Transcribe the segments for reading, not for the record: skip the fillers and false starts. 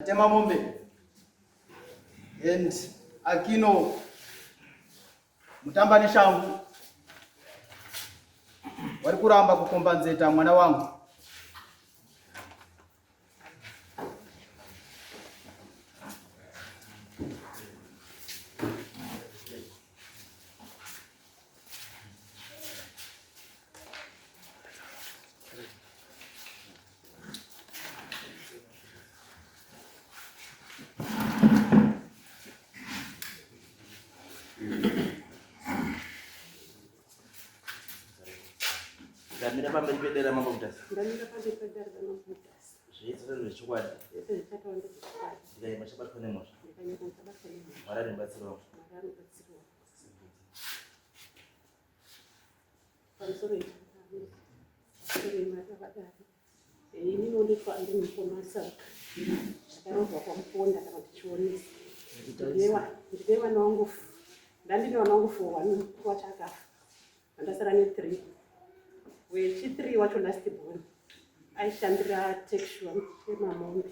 Tema Mombe and Akino Mutamba Neshangu wari kuramba kukombanzeta mwana wangu. Ndamira pamberi pedera mambo Mutasa. Ndamira pamberi pedera mambo Mutasa. Zvese zvechokwadi. Zvese zvichataura ndezvechokwadi. Ndikanyema chabatwa nemhosva. Ndikanyema chabatwa nemhosva. Mwari arimubatsiri wangu. Mwari arimubatsiri wangu. Pamusoro imadavadari. Ini ndinoonekwa ndiri mukoma saka ndakaroorwa kwaMuponda kana kuti Chionisi. Ndine vana vangu ndandine vana vangu four one mukuru wacho akafa vandasara nethree wechithree wacho last born aishandira takesure yemamombe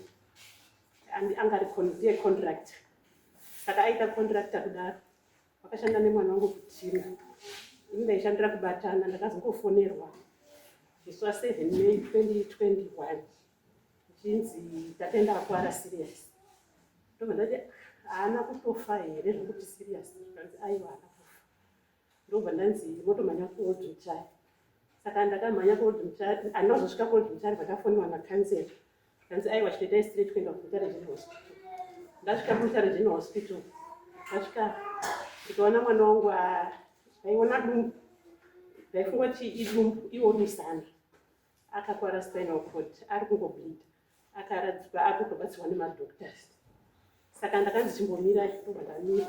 anga ari ndiye contractor saka aita contractor kudaro Vakashanda nemwana wangu kutina. Ini ndaishandira kubatana ndakazongofonerwa musi wa 7 May 2021 ndichinzi Tatenda akwara serious. Ndobva ndati haana kutofa here zvekuti serious zvikanzi aiwa haana kufa. Ndobva ndanzi motomhanya kuOld Mutare. Saka ndakamhanya kuOld Mutare, handina kuzosvika kuOld Mutare pandafoniwa nakansela. Kanzi aiwa chitoitai straight kuenda kuMutare General Hospital. Ndasvika kuMutare General Hospital. Ndasvika ndikaona mwana wangu ndaiona dumbu. Ndaifunga kuti idumbu iwo uri musana. Akakwara spinal cord ari kungobleed. Akaradzikwa akutobatsirwa nemadoctors. Saka ndakanzi chimbomira ndobva ndamira.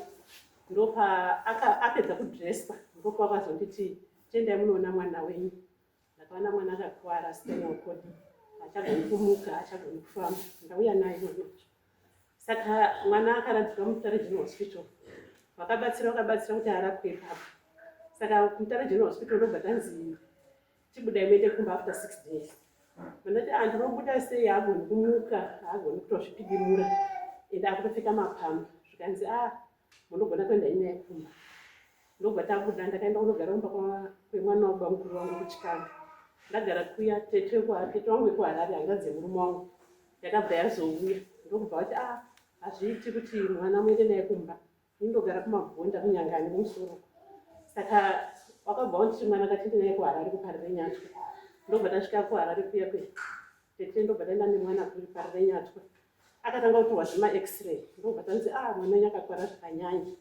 Ndopa apedza kudresswa ndopa akazonditi chiendai munoona mwana wenyu. Ndakaona mwana akakuvara spinal cord achagoni kumuka achagoni kufamba ndauya naye mwana wacho saka mwana akaradzikwa mutare general hospital vakabatsira vakabatsira kuti arapwe ipapo saka mutare general hospital ndobva tanzi chibudai muende kumba after six days vandati ah, ndinobuda sei haagoni kumuka haagoni kutozvipidimura ende akutopfeka mapamba zvikanzi a ah, munogona kuenda inyaya yekumba ndobva tabuda ndakaenda kunogara kumba kwemwana wabamukuru wangu kuchikanga ndagara kuya tete tete wangu wekuharare hanzvadzi yemurume wangu yakabva yazouya ndokubva vati a ah, hazviiti kuti mwana muende naye kumba indogara kumabhonda kunyangani kumusoro saka wakabva wanditi mwana katiende naye kuharare kuParirenyatwa ndobva tasvika kuharare kuya kuya tete ndobva taenda nemwana kuParirenyatwa akatanga kutorwa zvima x-ray ndobva tanzi ah mwana wenyu akakwara zvakanyanya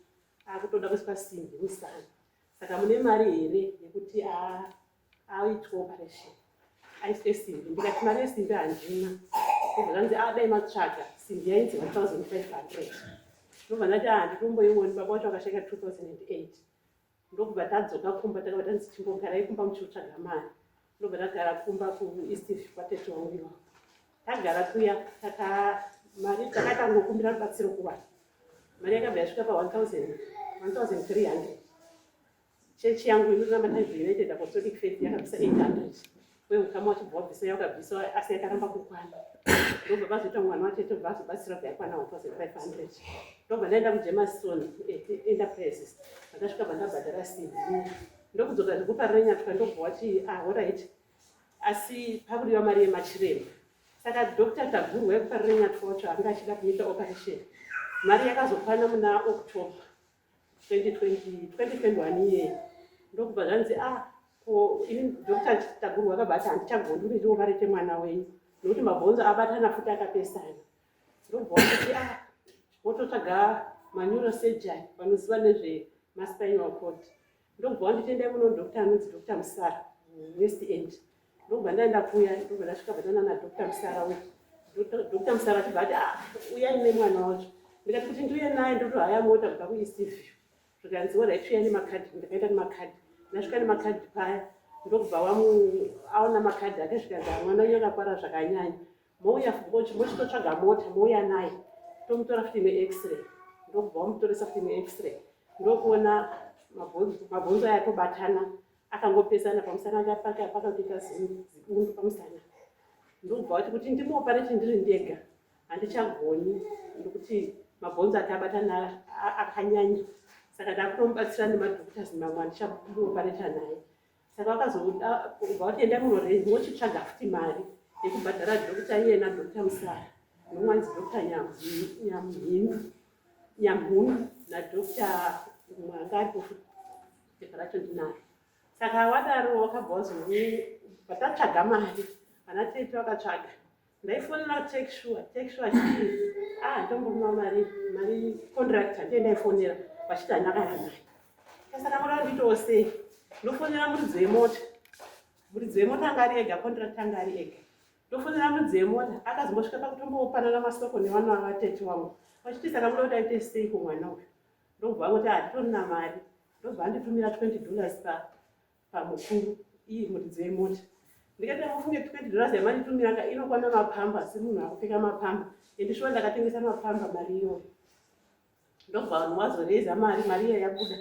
akutoda kuiswa simbi musana saka mune mari here yekuti aitwe operation aiswe simbi ndikati mari yesimbi handina ndobva zvanzi ah dai matsvaga simbi yainzi 1500 ndobva ndati ah handitomboioni baba wacho akashaika 2008 ndokubva tadzoka kumba takabva tanzi chimbogarai kumba muchiotsvaga mari ndobva tagara kumba kueast kwatete wangu iwako tagara kuya taka mari takatangokumbira rubatsiro kuvanhu mari yakabva yasvika pa 1300 chechi yangu inoramba tanzi United Apostolic Faith yakabvisa 800 weukama wachibva wabvisa yakabvisa asi yakaramba kukwana ndobva vazoita mwana watete bva azobatsira bva yakwana 1500 ndobva ndaenda kuJemerson Enterprises ndakasvika bva ndabhadhara cv ndokudzoka zvekuParirenyatwa ndobva wati ah alright asi pakudiwa mari yemachiremba saka Dr Tagurwa yekuParirenyatwa wacho anga achida kumuita operation mari yakazokwana muna October 2020 2021 iye ndokubva zvanzi ah ko ini Dr Tagurwa akabva ati handichagoni kuti ndioparete mwana wenyu nokuti mabhonzo abatana futi akapesana ndobva wati ah wototsvaga maneurosurgeon vanoziva nezvemaspinal cord ndobva wanditendai muno doctor anonzi Dr Musara West End ndobva ndaenda kuya ndobva ndasvika bvatana naDr Musara uya Dr Musara achibva ati ah uyai nemwana wacho ndikati kuti ndiuye naye ndotohaya mota kubva kuEastview zvikanzi alright uya nemakadhi ndakaenda nemakadhi ndasvika nemakadhi paya ndokubva wamu aona makadhi ake zvikanzi ah, mwana uyu akakwara zvakanyanya mouya mochitotsvaga mota mouya naye tomutora futi nex-ray ndokubva wamutoresa futi nex-ray ndokuona mabhonzo aya atobatana akangopesana pamusana pakatoita zibundu pamusana ndokubva wati kuti ndimuopareti ndiri ndega. Handichagoni nekuti mabhonzo ake abatana akanyanya, saka ndakutomubatsira nemadoctors mamwe, handichamuopareta naye. Saka vakazoda kubva vati endai munochitsvaga futi mari yekubhadhara doctor iye nadoctor Musara, nomwanzi doctor Nyamhinu, Nyamhunu, nadoctor umwe anga aripo futi, pepa racho ndinaro. Saka wadaro wakabva wazobva tatsvaga mari, vana tete vakatsvaga. Ndaifonera Take Sure, Take Sure achiti ah, ndombomwa mari, mari contractor ndiye ndaifonera, vachiti handina kana mari. Saka moda nditowo sei? Ndofonera muridzi wemota, muridzi wemota anga ari ega, contractor anga ari ega. Ndofonera muridzi wemota, akazombosvika pakutombopanana masoko nevana vatete wangu, vachiti saka muda kuti aite sei kumwana uyu? Ndobva vangoti hatitorina mari. Ndobva anditumira $20 pamukuru iyi muridzi wemota. Ndikati mufunge $20 yamanditumira ka inokwana mapamba, semunhu akupfeka mapamba, and shuwa ndakatengesa mapamba mari iyoyo. Ndobva vanhu vazoreza mari, mari iya yabuda,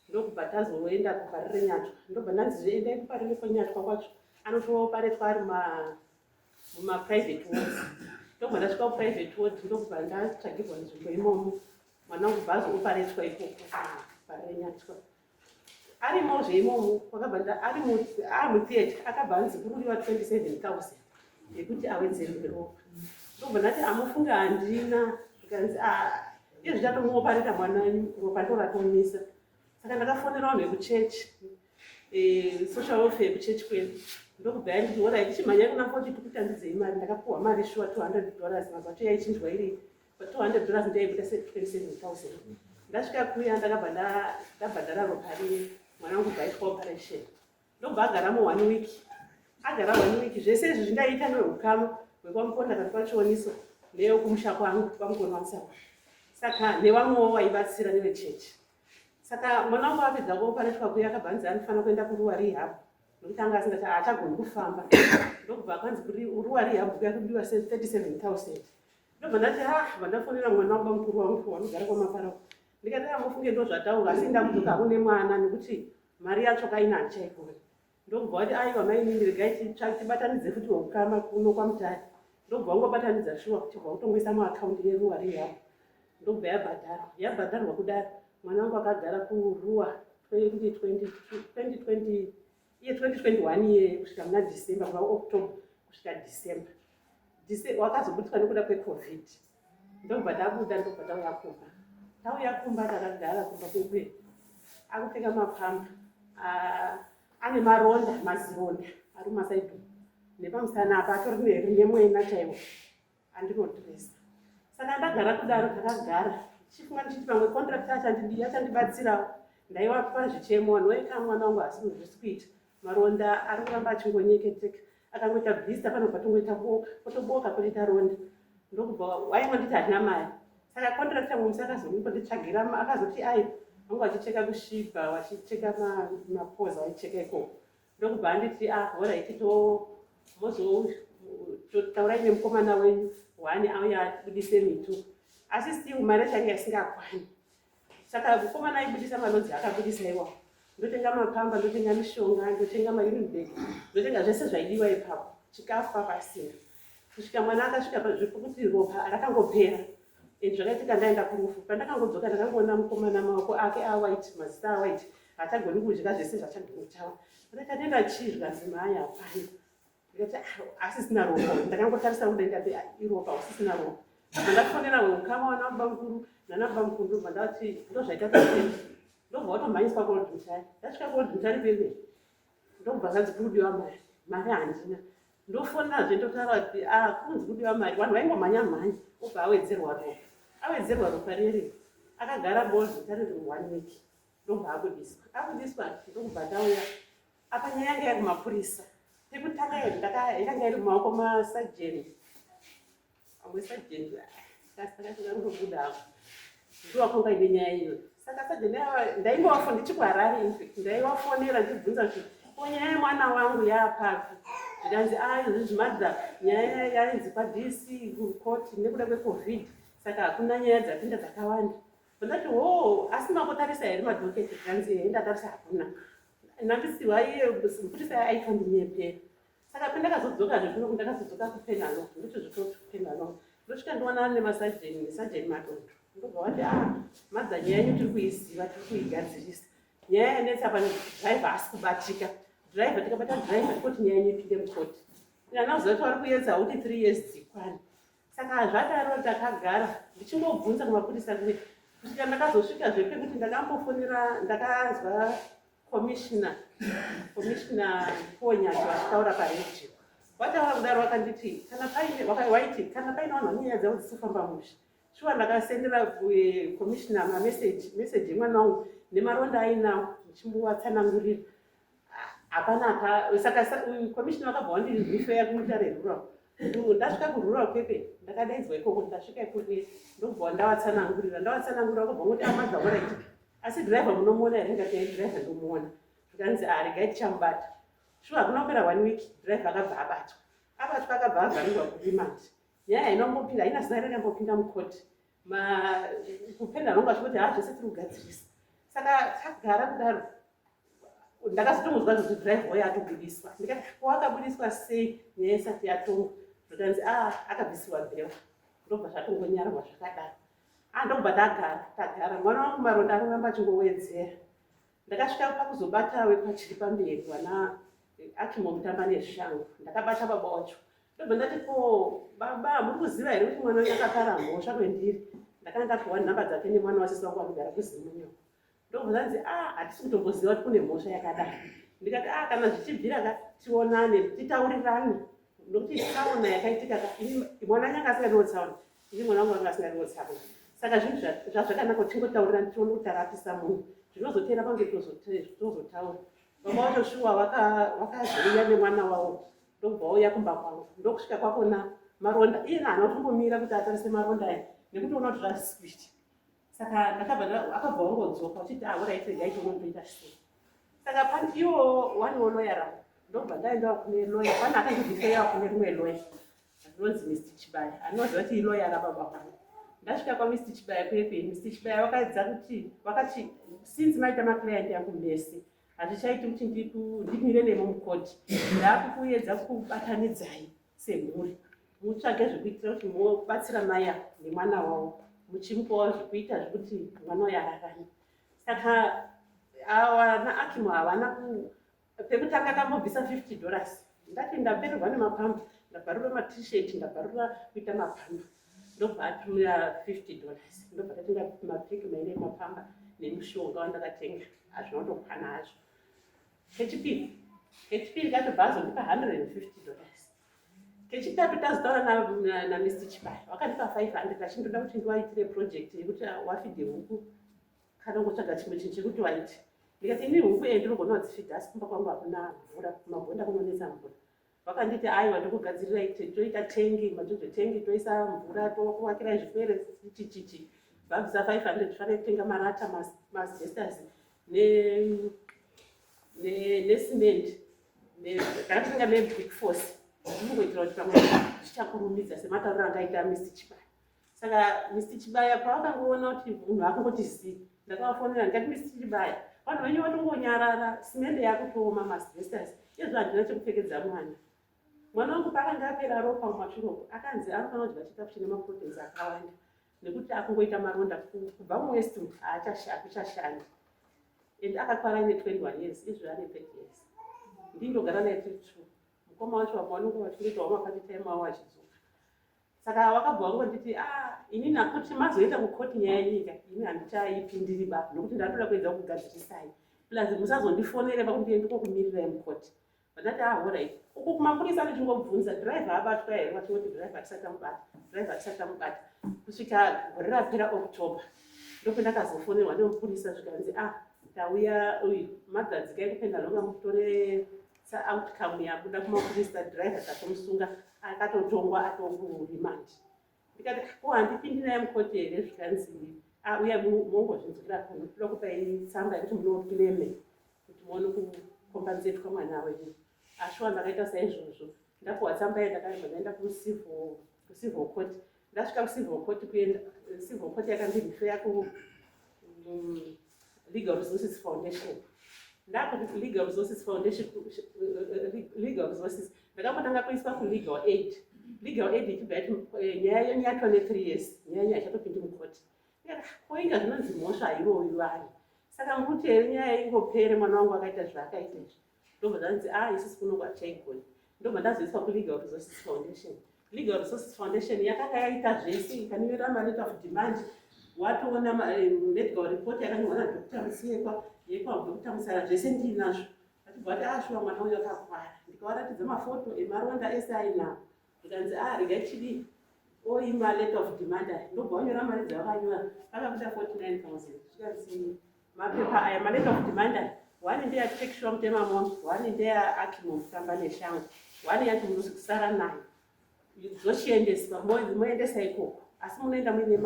ndokubva tazoenda kuParire Nyatwa. Ndobva ndanzizve endai kuParire Nyatwa kwacho anotooparetwa ari mumaprivate wards. Ndobva ndasvika kuprivate ward, ndokubva ndatsvagirwa nzvimbo imomo. Mwana wangu bva azooparetwa ikoko Parire Nyatwa. Arimozve imomo, kwakabva ari mutheatre, akabva anzi kurudiwa 27 000 yekuti awedzerwe ropa. Ndobva ndati amufunga handina. Zvikanzi iye zvichatomuopareta mwana wenyu, ropa ndo ratomisa. Saka ndakafonera vanhu vekuchechi, social welfare yekuchechi kwedu, ndokubva yanditi alright, tichimhanya kuna 40 tikutandidzei mari. Ndakapuhwa mari shuwa, $200. Mazuva acho yaichinjwa iri $200, ndaibuda se 27 000. Ndasvika kuya ndakabva ndabhadhara ropa riye. Mwana wangu bva aitwa operation, ndobva agaramo one week. Agara one week, zvese izvi zvindaita neukama hwekwaMukonda kana kwaChioniso neyekumusha kwangu kwaMukono waMusaba, saka nevamwewo vaibatsira nevechechi. Saka mwana wangu apedza kuoparetwa kuya, akabva anzi anofanira kuenda kuRuwa Rehab nokuti anga asingati haachagoni kufamba. Ndokubva kwanzi kuRuwa Rehab kuya kudiwa se37 000. Ndobva ndati ha, bva ndafonera mwana wangu mukuru wangu wanogara kwaMaparawo, ndikati amufunge ndo zvataura, asi ndakudzoka kune mwana nekuti mari yacho kaina handichaigoni. Ndokubva vati aiwa mainini, regai tibatanidze futi ukama kuno kwaMutare. Ndokubva vangobatanidza shuwa, kuchibva kutongoisa muakaundi yeRuwa Rehab, ndokubva yabhadharwa. Yabhadharwa kudaro, mwana wangu akagara kuRuwa 2020 2020 iye 2021 iye kusvika muna December, kubva October kusvika December. Wakazobudiswa nekuda kweCovid. Ndobva tabuda, ndobva tauya kumba. Tauya kumba, takagara kumba kwekwe akupfeka mapamba, ane maronda, mazironda ari mumasaidhi nepamusana apa, atori nemwena chaiwo andinodhiresa. Saka ndagara kudaro, takagara ndichifunga ndichiti pamwe contract achandibatsirawo. Ndaiwapa zvichemo, vanhu vaika mwana wangu asi zvisi kuita, maronda ari kuramba achingonyeketeka, akangoita blister panobva tongoita boka, potoboka potoita ronda. Ndokubva waingonditi handina mari. Saka contractor mumwe musi akazonditsvagira, akazoti ai vangu vachicheka kushiba, vachicheka mapoza, vaicheka ikoko. Ndokubva anditi ah, alright, to mozotaurai nemukomana wenyu one auya abudise mitu, asi still mari yacho yanga isingakwani. Saka mukomana aibudisa malodzi, akabudisa iwawo, ndotenga mapamba, ndotenga mishonga, ndotenga maurine bag, ndotenga zvese zvaidiwa ipapo. Chikafu papasina, kusvika mwana akasvika pazvekuti ropa rakangopera. And zvakaitika ndaenda kurufu, pandakangodzoka ndakangoona mukomana maoko ake awhite, mazita awhite, haachagoni kudya, zvese zvachagoni kutaura. Ndakati nenda chii? Zvikanzi mai hapana. Ndikati ah, asisina ropa. Ndakangotarisa kuda, ndikati ah, iropa, usisina ropa. Ndobva ndafonera weukama wana baba mukuru nana baba mukuru, ndobva ndati ndozvaita tatenda. Ndobva watomhanyiswa kuOld Mutare. Ndasvika kuOld Mutare kwekwe, ndobva zvanzi kurudiwa mari, mari handina. Ndofonazve, ndotaura kuti ah, kunzi kudiwa mari. Vanhu vaingomhanya mhanya, obva awedzerwa ropa. Awedzerwa ropa reri, akagara muOld Mutare one week, ndobva abudiswa. Abudiswa, ndokubva tauya apa. Nyaya yanga iri kumapurisa pekutanga, yakanga iri mumaoko masajeni, amwe sajeni kutobuda apo ndowakonga ine nyaya iyoyo. Saka sajeni ava ndaingovafona ndichikuHarare, infact ndaivafonera ndichibvunza kuti ko nyaya yemwana wangu yaapapi? Zvikanzi a izvozvi zvimadha, nyaya yainzi kwaDC kukoti nekuda kweCovid, saka hakuna nyaya dzapinda dzakawanda. Ndati ho, asi makotarisa here madocket? Zvikanzi ehe, ndatarisa, hakuna. Nandisiwa iye mupurisa aitondinyepera. Saka pandakazodzokazve kuno, ndakazodzoka kuPenalong, ndotozvika kuPenalong. Ndosvika ndowanana nemasajeni, sajeni Madondo. Ndobva vati, ah, madza nyaya yenyu tiri kuiziva, tiri kuigadzirisa. Nyaya yanetsa pano, driver haasi kubatika. Driver, tikabata driver, ndikoti nyaya yenyu ipinde mukoti. Ndana kuziva kuti vari kuedza kuti 3 years dzikwane. Saka zvadaro ndakagara ndichingobvunza kumapurisa kuti kusvika ndakazosvika zvepekuti ndakambofonera, ndakazwa commissioner commissioner Ponyati vachitaura paredhiyo. Vataura kudaro vakanditi kana paine waiti kana paine vanhu vane nyaya dzavo dzisikufamba mushe. Shuwa ndakasendera commissioner mameseji meseji emwana wangu nemaronda ainawo ndichimbovatsanangurira. Hapana aka saka commissioner vakabva vandirifeya kuMutare Rural. Ndasvika kurural Kwekwe ndakadaidzwa ikoko, ndasvika ikoko ndobva ndavatsanangurira, ndavatsanangurira vakabva vangoti amadza alright. Asi driver munomuona here? Ndikati eh, driver ndomuona. Zvikanzi ah, regai tichamubata. Shuwa hakuna kupera one week driver akabva abatwa. Abatwa akabva avharirwa kuremand. Nyaya haina haina zita rakambopinda mukoti. Ma kupenda vangu vachingoti ha zvese tiri kugadzirisa. Saka tagara kudaro ndakazotongonzwa kuti driver wayo atobudiswa. Ndikati ko akabudiswa sei nyaya isati yatongwa? Zvikanzi ah akabvisirwa bhero. Ndobva zvatongonyarwa zvakadaro. Ah, ndokubva tagara tagara, mwana wangu maronda anoramba achingowedzera. Ndakasvika pakuzobata wepachiri pamberi vana Akimo Mutamba nezvishango. Ndakabata baba wacho, ndobva ndati ko baba, muri kuziva here kuti mwana wenyu akapara mhosva kwendiri? Ndakanga ndapiwa nhamba dzake nemwana wasisi wangu anogara kuZimunyo. Ndobva ndanzi ah, hatisi kutomboziva kuti kune mhosva yakadai. Ndikati ah, kana zvichibvira ka tionane titaurirane, nokuti tsaona yakaitika ka mwana anyanga asingadiwo tsaona, ini mwana wangu anga asingadiwo tsaona. Saka zvinhu zvazvakanaka kuti tingotaurirane tione kuti tarapisa munhu, zvinozotera pange tozotaura. Baba wacho shuwa vakazouya nemwana wavo, ndokubva wauya kumba kwangu. Ndokusvika kwakona maronda, iye haana kutombomira kuti atarise maronda aya nekuti ona kuti zvasikuita. Saka ndakabva akabva wangodzoka uchiti ah, alright, regai tione toita sei. Saka pane iwo waniwo lawyer ravo, ndobva ndaendawo kune lawyer, pane akandibvisa kune rimwe lawyer rinonzi Mr Chibaya, anoziva kuti ilawyer rababa vangu. Ndasvika kwaMr Chibaya kwekwe, Mr Chibaya vakaedza kuti vakati since maita maclient yangu mese hazvichaiti kuti ndimire nemo mukoti, ndakukuedza kubatanidzai semhuri, mutsvage zvekuitira kuti mubatsira mai ava nemwana wavo, muchimupawo zvekuita zvekuti mwana uyo ararame. Saka vana Akimo havana pekutanga akambobvisa $50. Ndati ndapererwa nemapamba, ndabvarura matshirt, ndabvarura kuita mapamba, ndobva atumira $50. Ndobva ndatenga mapeki maine emapamba nemushonga wandakatenga, hazvina kutokwana hazvo. Kechipiri katobva azondipa $150. Kechitatu tazotaura naMr Chibaya, wakandipa 500 achindoda kuti ndiwaitire project yekuti wafidhe huku kana kungotsvaga chimwe chinhu chekuti waite. Ndikati ini huku ee ndinogona kudzifidha, asi kumba kwangu hakuna mvura, kumabhonda kunonetsa mvura. Vakanditi aiwa, ndokugadzirirai, toita tengi, majojo tengi, toisa mvura, tokuvakirai zvikwere chichichi. Vabvisa 500 fanira kutenga marata, maasbestos necement, ndakatenga nebrick force, ndinongoitira kuti pamwe zvichakurumidza sematauriro angaita Mr Chibaya. Saka Mr Chibaya pavakangoona kuti munhu akungoti zii, ndakavafonera ndikati Mr Chibaya, vanhu venyu vatongonyarara, simende yakutooma, maasbestos, izvo handina chekupfekedza mwana. Mwana wangu paakanga apera ropa mumashure uku, akanzi anofanira kudya chikafu chine maproteins akawanda nekuti akungoita maronda kubva muwest hakuchashandi. And akakwara ane 21 years, izvo ane 30 years. Ndindogara naye tiri two. Mukoma wacho vamwe vanonge vachingoitawo mapart time avo achidzoka. Saka vakabva vangonditi ah, ini nakuti mazoenda kukoti nyaya yenyika ini handichaipindiri ba, nokuti ndatoda kuedza kugadzirisai, plus musazondifonere pakuti ndikokumirirai mukoti. Vandati ah, alright. Uku kumapurisa ndichingobvunza driver abatwa here, vachingoti driver tisati tamubata, driver tisati tamubata, kusvika gore rapera October. Ndopendakazofonerwa nemupurisa zvikanzi ah, tauya uyu madzadzikai kupenda longa mutore outcome yabuda kumapurisa, driver tatomusunga, akatotongwa atoremand. Ndikati ko handipindi naye mukoti here? Zvikanzi ah, uya mongozvinzwira kuno, toda kupai tsamba yekuti munoclaime kuti muone kukombanzetwa mwana wenyu. Ashuwa ndakaita saizvozvo, ndapuwa tsamba iya, ndakabva ndaenda kucivil court. Ndasvika kucivil court, kuenda civil court yakandirifeya ku Legal Resources Foundation. Ndakuti Legal Resources Foundation, Legal Resources, ndakambotanga kuiswa kulegal aid. Legal aid ichibva yati eh, nyaya yenyu yatova ne-three years, nyaya yenyu haichatopindi mukoti. Koinga zvinonzi mhosva hairovi vanhu, saka mukuti here nyaya ingopere? Mwana wangu akaita zvaakaita izvi. Ndobva zvanzi, a ah, isusu kuno kwatichaigoni. Ndobva ndazoiswa kuLegal Resources Foundation. Legal Resources Foundation yakanga yaita zvese, ikanyorera maletter of demand, watoona eh, medical report yakanyorwa naDr Musekwa, yekwaDr Musara, zvese ndiinazvo. Vachibva vati, ashuwa ah, mwana uyu akakwara. Ndikavaratidza mafoto emaronda ese ainawo. Zvikanzi, a ah, regai chidii, oima letter of demand aya. Ndobva wanyora mari dzavakanyora, pakabuda 49,000. Zvikanzi mapepa aya, maletter of demand aya, one ndeya Tekshua Mutemamombe, one ndeya Akimo Mutamba Neshango, one yacho munozi kusara nayo, dzochiendeswa, moendesa ikoko, asi munoenda muine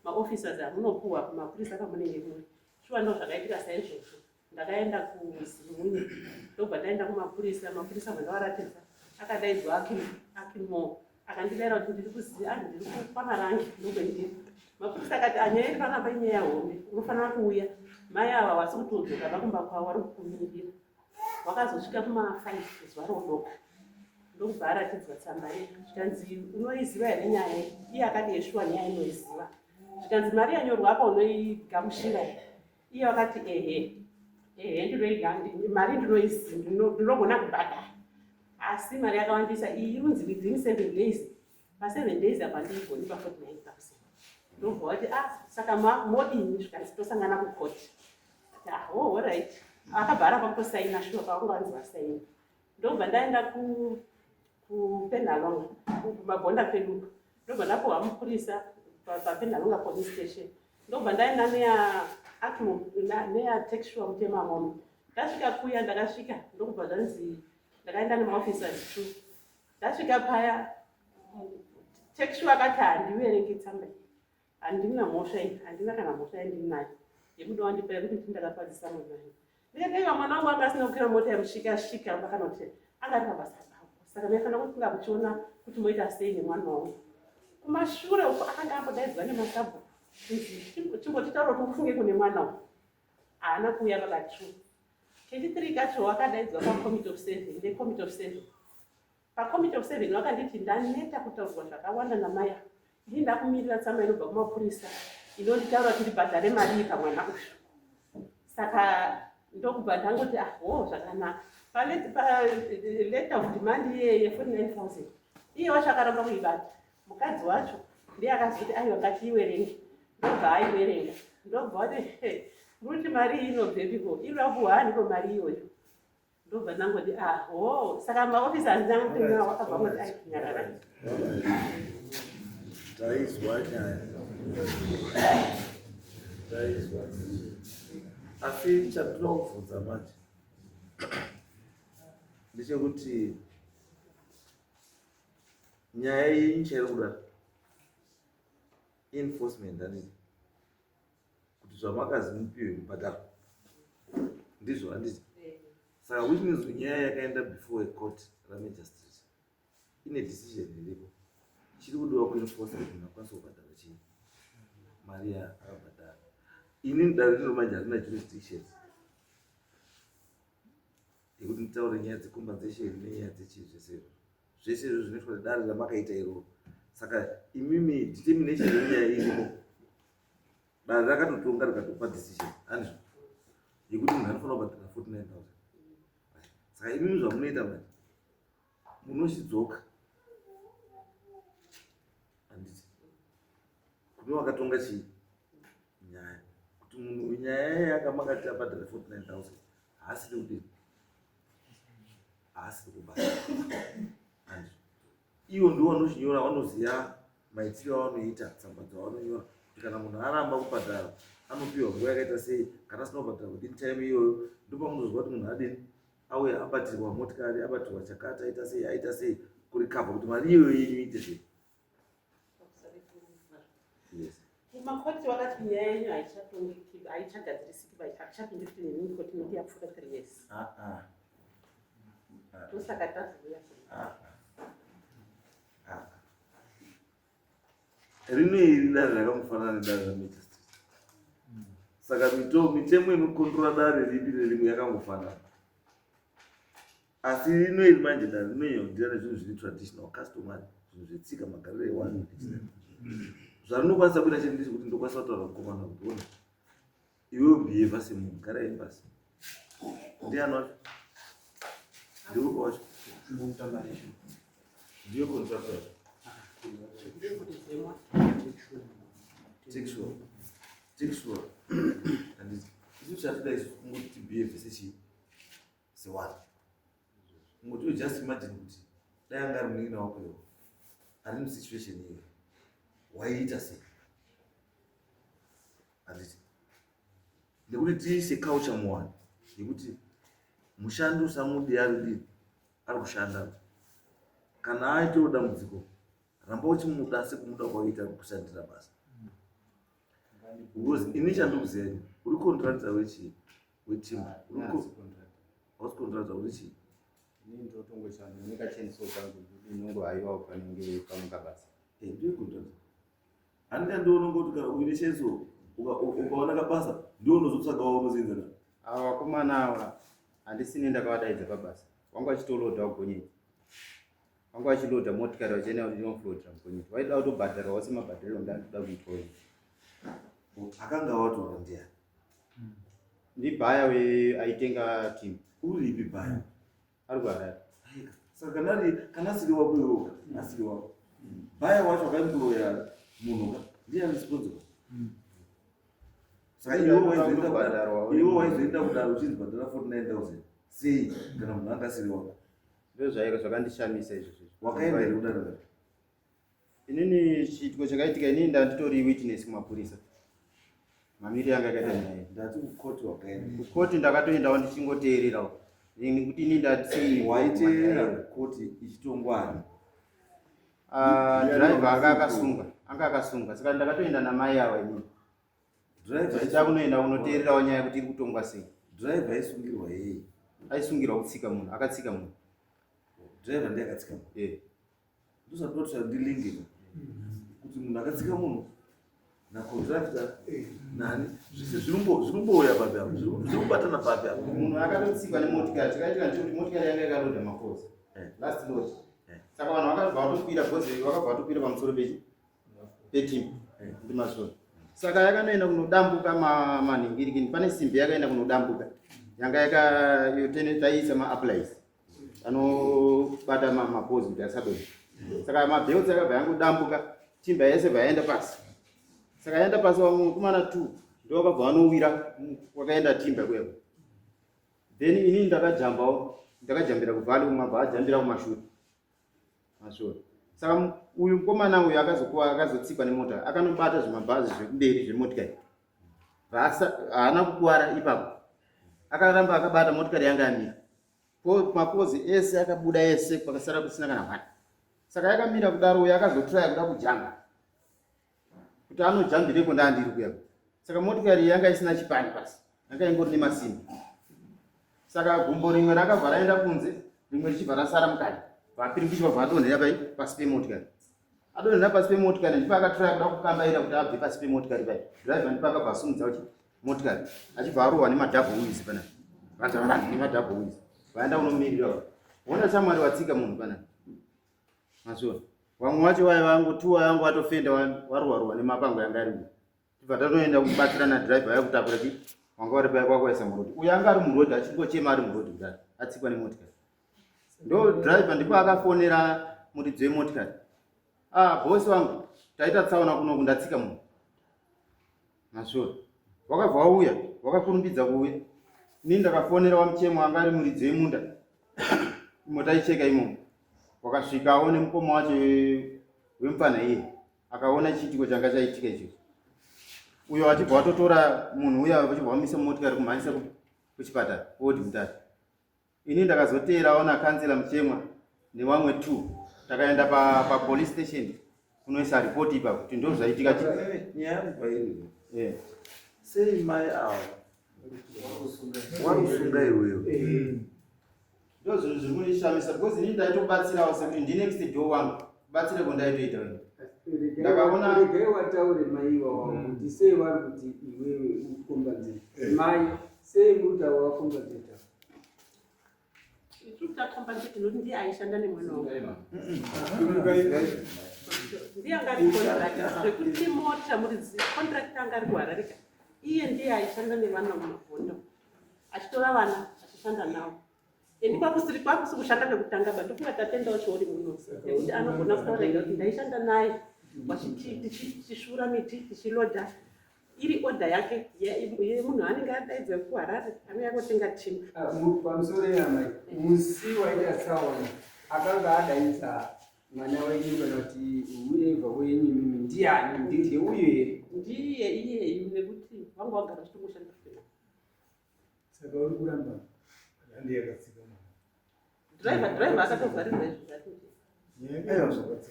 maofficers amunopuhwa kumapurisa pamunenge muri. Shuwa ndo zvakaitika saizvozvo. Ndakaenda kuZimunya, ndobva ndaenda kumapurisa. Mapurisa mandavaratidza, akadaidzwa Akimo, akandidaira kuti ndiri kuziva ah, ndiri kwaMarange, ndokwendiri. Mapurisa akati, anyaya iri panapa inyaya hombe, unofanira kuuya. Mai ava wasi kutodzoka vakumba kwavo, vari kukumirira. Wakazosvika kuma5 zuva rodoka, ndokubva aratidzwa tsamba iyi. Zvikanzi, unoiziva here nyaya iyi? Iye akati, yeshuwa, nyaya inoiziva. Zvikanzi, mari yanyorwa apa unoigamushira here? Iye wakati, ehe, ehe, ndinoiga mari, ndinoizi ndinogona kubhadhara, asi mari yakawandisa iyi, irunzi within 7 days. Pa7 days apa ndiigoni pa49,000. Ndobva wati, ah, saka modini? Zvikanzi, tosangana kukoti. Ah, oh, alright. Akabva aramba kutosaina. Shuwa, pavanga vanzi vasaina, ndobva ndaenda kuPenhalonga, kumabhonda kweduko. Ndobva ndapuhwa mupurisa paPenhalonga police station. Ndobva ndaenda neyaTextua Mutemamombe. Ndasvika kuya, ndakasvika, ndokubva zvanzi, ndakaenda nemaofficers two. Ndasvika paya, Texua akati, handiverengi tsamba iyi, handina mhosva iyi, handina kana mhosva yandinayo yekuda wandipa yekuti nditi ndakakwadzisa mwana. Ndikati, aiwa, mwana wangu anga asina kukwira mota yemushika shika, kana kuti anga ari pabasa pako, saka maifanira kufunga kuchiona kuti moita sei nemwana wangu. Kumashure uko akanga ambodaidzwa nemasabhuku kunzi chimbotitaura kuti ufunge kune mwana uyu, haana kuuya. Vakatu kechithree kacho wakadaidzwa pacommittee of seven. Necommittee of seven, pacommittee of seven vakanditi, ndaneta kutaurwa zvakawanda namai ava, ini ndakumirira tsamba inobva kumapurisa inonditaura kuti ndibhadhare mari iyi pamwana uyu. Saka ndokubva ndangoti, ah, ho, zvakanaka. Paletter of demand iyeye 49,000, iye wacho akaramba kuibata. Mukadzi wacho ndiye akazoti, aiwa, ngatiiwerenge. Ndobva aiwerenga, ndobva wati, muruti mari iyi inobvepiko? Inoda kuhaniko mari iyoyo? Ndobva ndangoti, ah, ho. Saka maofisa andinangotenga wakabva ngoti, ai, nyarara. Taizwa nyaya, taizwa, asi chandinoda kubvunza manje ndechekuti nyaya yenyu chairi kuda enforcement, handiti? Kuti zvamakazi mupiwe mubhadharo, ndizvo, handiti? Saka which means nyaya yakaenda before a court ramagistrate, ine decision iripo. Chiri kudiwa kuenforce kuti munhu akwanise kubhadhara chii, mari yaakabhadhara. Ini dare rino manje harina jurisdiction yekuti nditaure nyaya dzecompensation nenyaya dzechii. Zvese izvo, zvese izvo zvinoitwa nedare ramakaita iroro. Saka imimi determination yenyaya irimo, dare rakatotonga, rikatopa decision, handizvo, yekuti munhu anofanira kubhadhara 49,000. Saka imimi zvamunoita manje, munochidzoka, handiti, kune wakatonga chii, nyaya, kuti munhu uyu nyaya yakamakati abhadhare 49,000, haasiri kudini, haasiri kubhadhara, handizvo? Ivo ndivo vanochinyora, vanoziva maitiro avanoita tsamba dzavanonyora, kuti kana munhu aramba kubhadhara anopiwa nguva yakaita sei. Kana asina kubhadhara within time iyoyo, ndopamunozwa kuti munhu adini, auya abatirwa motikari, abatirwa chakati, aita sei, aita sei, kurecover kuti mari iyoyo yenyu iite sei. Yes. Kumakoti wakati nyaya yenyu haichatongeki, haichagadzirisiki, haichapindi futi nemikoti nokuti yapfuura 3 years. Ah, ah. Ndosaka tazouya. Ah, ah. Rino iri dare rakamufanana nedare ramagistrate. Saka mitemo inokontrora dare ripi nerimwe yakangofanana, asi rino iri manje dare rinonyanya kudhira nezvinhu zviri traditional, customary. Zvinhu zvetsika, magariro ewanhu. Zvarinokwanisa kuita chete ndechekuti ndokwanisa kutaura mukomana kuti ona, iwewe behave semunhu, gara pasi. Ndiani wacho? Ndiwe wacho? Ndiyo contractor. Take sure. Take sure. And isu chatida isu kungoti tibehave sechii? Sewanhu. Kungoti just imagine kuti dai anga ari munin'ina wako iwe ari musituation iyoyo, waiita sei? Handiti nekuti tiise culture muwanhu yekuti mushandi usamudi ari dini, ari kushanda. Kana aitawo dambudziko, ramba uchimuda sekumuda kwaita kushandira basa, because ini chandikuziva ini, uri contractor wechii? Wetimber. Hausi contractor, uri chii? Ini ndotongoshanda nekachainsaw kangu, inongohaiwawo panenge pamuka basa. Eh, ndiwe contractor. Handika ndiwo unongoti kana uine chainsaw, ukaona kabasa, ndiwo unozotsvagawo unozenza navo? Ava vakomana ava handisini ndakavadaidza pabasa. Vanga vachitolodha kugonyeti, vanga vachilodha motikari vachienda kunooflodha mugonyeti. Vaida kutobhadharwawo semabhadhariro ndandoda kuitwa. Akanga watora ndiani? Ndibuyer aitenga timber. Uripi buyer? Ari kuHarare. Saka kana asiri wako iwoka, asiri wako buyer wacho akaimburoya munhu ka, ndiye responsible. Saka iwe waizoenda kudaro, iwe waizoenda kudaro uchinzi bhadhara 49,000 sei kana munhu anga asiri wako? Ndo zvaika zvakandishamisa izvozvo. Wakaenda here kudaro? Inini chiitiko chakaitika, inini ndanditori witness kumapurisa, mamiri yanga yakaita nyaya. Ndati kukoti wakaenda? Kukoti ndakatoendawo ndichingoteererawo nekuti ini ndati Waiteerera kukoti ichitongwani? Driver anga akasunga, anga akasunga, saka ndakatoenda namai ava inini. Driver? Ndichida kunoenda kunoteererawo nyaya kuti iri kutongwa sei. Driver aisungirwa yei? Aisungirwa kutsika munhu, akatsika munhu. Driver ndiye akatsika munhu? Eh. Ndosati ndilinge kuti munhu akatsika munhu nacontractor nani, zvese zvirimbouya papi apo, zviri kubatana papi apo? Munhu akatotsikwa nemotikari. Chakaitika ndechekuti motikari yanga yakalodha mapoles, last load. Saka vanhu vakabva vatokwira bhozi, vakabva vatokwira pamusoro pechi petimber ndimasoro. Saka yakanoenda kunodambuka manhingirikini, pane simbi yakaenda kunodambuka yanga yaka taiisa maapplies anobata mapoles kuti asadonha. Saka mabelts akabva yangodambuka, timber yese bva yaenda pasi. Saka yaenda pasi, vamwe kumana two ndo vakabva vanowira kwakaenda timber kuyako. Then inini ndakajambawo, ndakajambira kuvalley, umwe abva ajambira kumashure mashure. Saka uyu mukomana uyu akazokuwa, akazotsikwa nemota, akanobata zvimabhazi zvekumberi zvemotikari. Haana kukuwara ipapo, akaramba akabata. Motikari yanga yamira, mapoles ese akabuda ese, kwakasara kusina kana one. Saka yakamira kudaro, uyo akazotraya kuda kujamba kuti anojambireko ndaandiri kuyako. Saka motikari yanga isina chipani pasi, yanga ingori nemasimbi. Saka gumbo rimwe rakabva raenda kunze, rimwe richibva rasara mukati, vapirikishwa, bva adonhera pai pasi pemotikari. Adonhera pasi pemotikari, ndipo akatraya kuda kukambaira kuti abve pasi pemotikari pai. Driver ndipo akabva asumudza kuti motikari, achibva arohwa nemadouble wheels panapa, vanhu nemadouble wheels vaenda kunomirira. Ona chamwari, watsika munhu panapa masure. Vamwe vacho vaiva vangotuwa, vangu vatofenda, varohwa nemapango yanga arimo. Tibva tatoenda kubatsirana, driver yakutakura chi wanga vari paya kwakwaisa murodhi. Uyo anga ari murodhi achingochema ari murodhi kudaro, atsikwa nemotikari. Ndo driver ndipo akafonera muridzi wemotikari, "Ah, bosi wangu, taita tsaona kunoku, ndatsika munhu." Masure wakabva wauya, wakakurumbidza kuuya. Inini ndakafonera wamuchemo anga ari muridzi wemunda imo taicheka imomo. Wakasvikawo nemukoma wacho wemufana iye akaona chiitiko changa chaitika ichocho. Uyo achibva watotora munhu uya, achibva wamisa motikari kumhanyisa kuchipatara odi Mutare. Ini ndakazoteerawo nakansela Muchemwa nevamwe two, takaenda papolice station kunoisa ripoti ipapo kuti ndo zvaitika. Nyaya yangu pairi, sei mai ava wari kusunga iwewe? Ndo zvinhu zviri kundishamisa because inini ndaitobatsirawo sekuti ndinext door wangu, kubatsireko ndaitoita ini. Regai wataure maiwa wavo kuti sei vari kuti iwewe ucompensate. Mai, sei muri kuti ava vacompensate? Tiri kuta nokuti ndiye aishanda nemwana wangu. Ndiye anga ari contractor zvekuti mota muridzi contractor anga ari kuHararika. Iye ndiye aishanda nevana mumagondo achitora vana achishanda navo. Endi kwakusiri kwakusi kushanda kwekutanga ba ndofunga tatendawo chiori muno nekuti anogona kutaura ega kuti ndaishanda naye tichisvuura miti tichiloda iri order yake yemunhu anenge adaidzwa kuHarare anouya kotenga timber. Ah, pamusoro yamai, musi waita tsaona akanga adaidza mwana wenyu kana kuti whoever wenyu imimi ndiani? Ndeuyo here? Ndiye iyeyu nekuti vanga vagara vachitongoshanda fena. Saka uri kuramba handi yakatsika mwana. Driver akatovharirwa izvo zvati.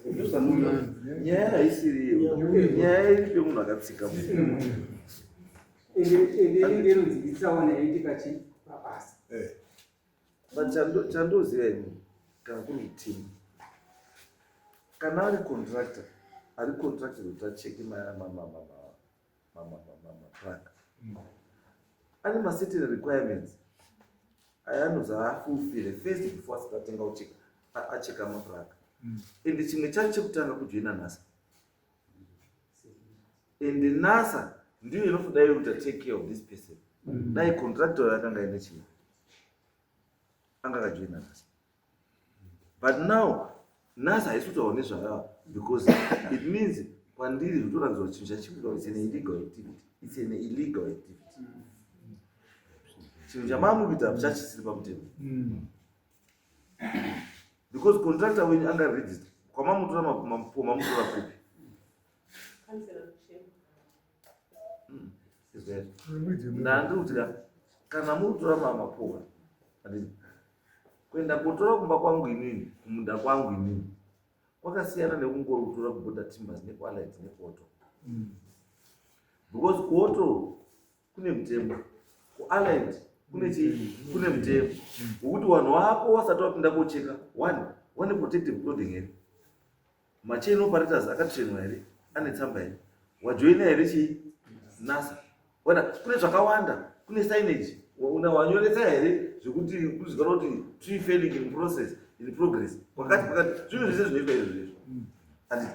Nyaya haisiri iyo, nyaya iri pemunhu akatsika munhu. Ende ende inenge inonzi itsaona yaitika chi pabasa. But chandoziva ini, kana kuri kutimu, kana ari contractor ari contracted kuti acheke maplank, ane macertain requirements ayanozi afulfile first before asati atenga kucheka acheka maplank. And chimwe chacho chekutanga kujoina NSSA, and NSSA ndiyo inofudai kuti take care of this person. Dai contractor akanga aine chii, anga akajoina NSSA. But now NSSA haisi kutaura nezvayo because it means kwandiri zvitoratidza kuti chinhu chachikuitwa, it's an illegal activity, it's an illegal activity. Chinhu chamaamukuita chachisiri pamutemo because contractor wenyu anga register kwamamutora mapuwa, mamutora kupi? Councillor Kuchema. Ndandiri kuti kana muri kutora mapuwa, handiti kuenda kotora kumba kwangu inini, kumunda kwangu inini, kwakasiyana nekungori kutora kuBorder Timbers nekuAllied nekuAuto, because kuAuto kune mutemo, kuAllied kune chii, kune mutemo wekuti vanhu vako wasati wapinda kocheka one one protective clothing here, machain operators akatrainwa here, ane tsamba here, wajoina here chii, NSSA. Ona, kune zvakawanda, kune signage wanyoresa here zvekuti kuzikanwa kuti tree felling in process, in progress, kwakati kwakati, zvinhu zvese zvinoitwa izvo zvezvo, handiti?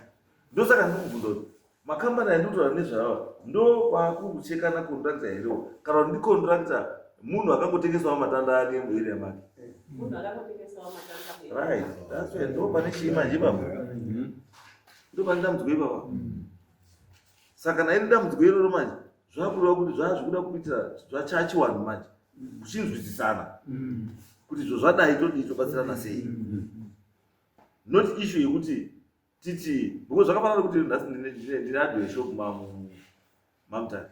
Ndosaka ndikubvunza kuti makambani andinotaura nezvawo ndo kwakukuchekana contractor herewo, kana kuti ndicontractor munhu akangotengesawo matanda ake muarea make? Munhu akangotengesawo matanda. Right, that's why ndo pane chii manje ipapo, ndo pane dambudziko ipapa. Saka nairi dambudziko iroro manje zvakureva kuti zvazvikuda kuitira zvachachiwanhu manje kuchinzwisisana kuti izvo zvadai todii, tobatsirana sei, not issue yekuti titi, because zvakafanana nekuti nhasi ndine hardware shop maMutare,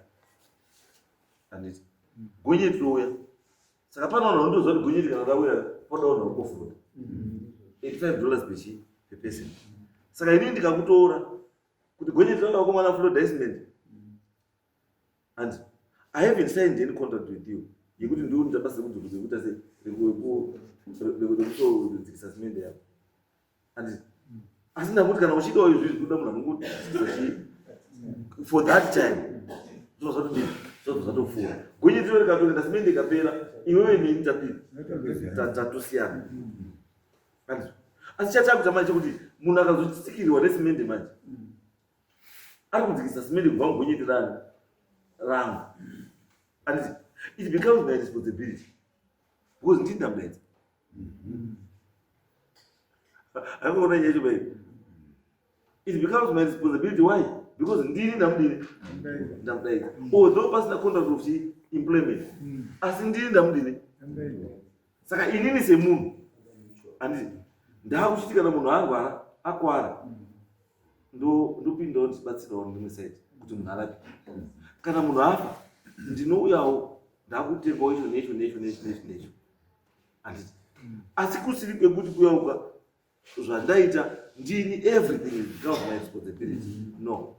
handiti? Gonyeti rouya, saka pane vanhu vanotoziva kuti gonyeti kana rauya panoda vanhu vari kuoffload, $85 pechi peperson. Saka inini ndikakutora kuti gonyeti rauya, vakomana, flood cement, and I haven't signed any contract with you yekuti ndiunoita basa rekuita sei, rekutodzikisa simende yako, handiti? Asi ndakuti kana uchidawo izvi zvikuda munhu anongodzikisa chii for that time, zvinozvatodii, zvobva zvatopfuura. Gonyeti ro rikatoenda, simende ikapera, iwewe neni tapii, tatosiyana, handiti? Asi chatakuita manje chekuti munhu akazotsikirwa nesimende manje ari kudzikisa simende kubva mugonyeti rani rangu, handiti? It becomes my responsibility because ndini ndamudaidza. Haikuona nyaya yacho bai? It becomes my responsibility. Why? Because ndini ndamudini, ndamudaidza, although pasina contract of employment, asi ndini ndamudini. Saka inini semunhu, handiti, ndaakuchiti kana munhu arwara, akwara, ndopindawo ndichibatsirawo ndimwe side kuti munhu arape. Kana munhu afa, ndinouyawo ndakutengawo icho necho necho necho necho necho, handiti? Asi kusiri kwekuti kuyauka zvandaita ndini, everything is becomes my responsibility, no.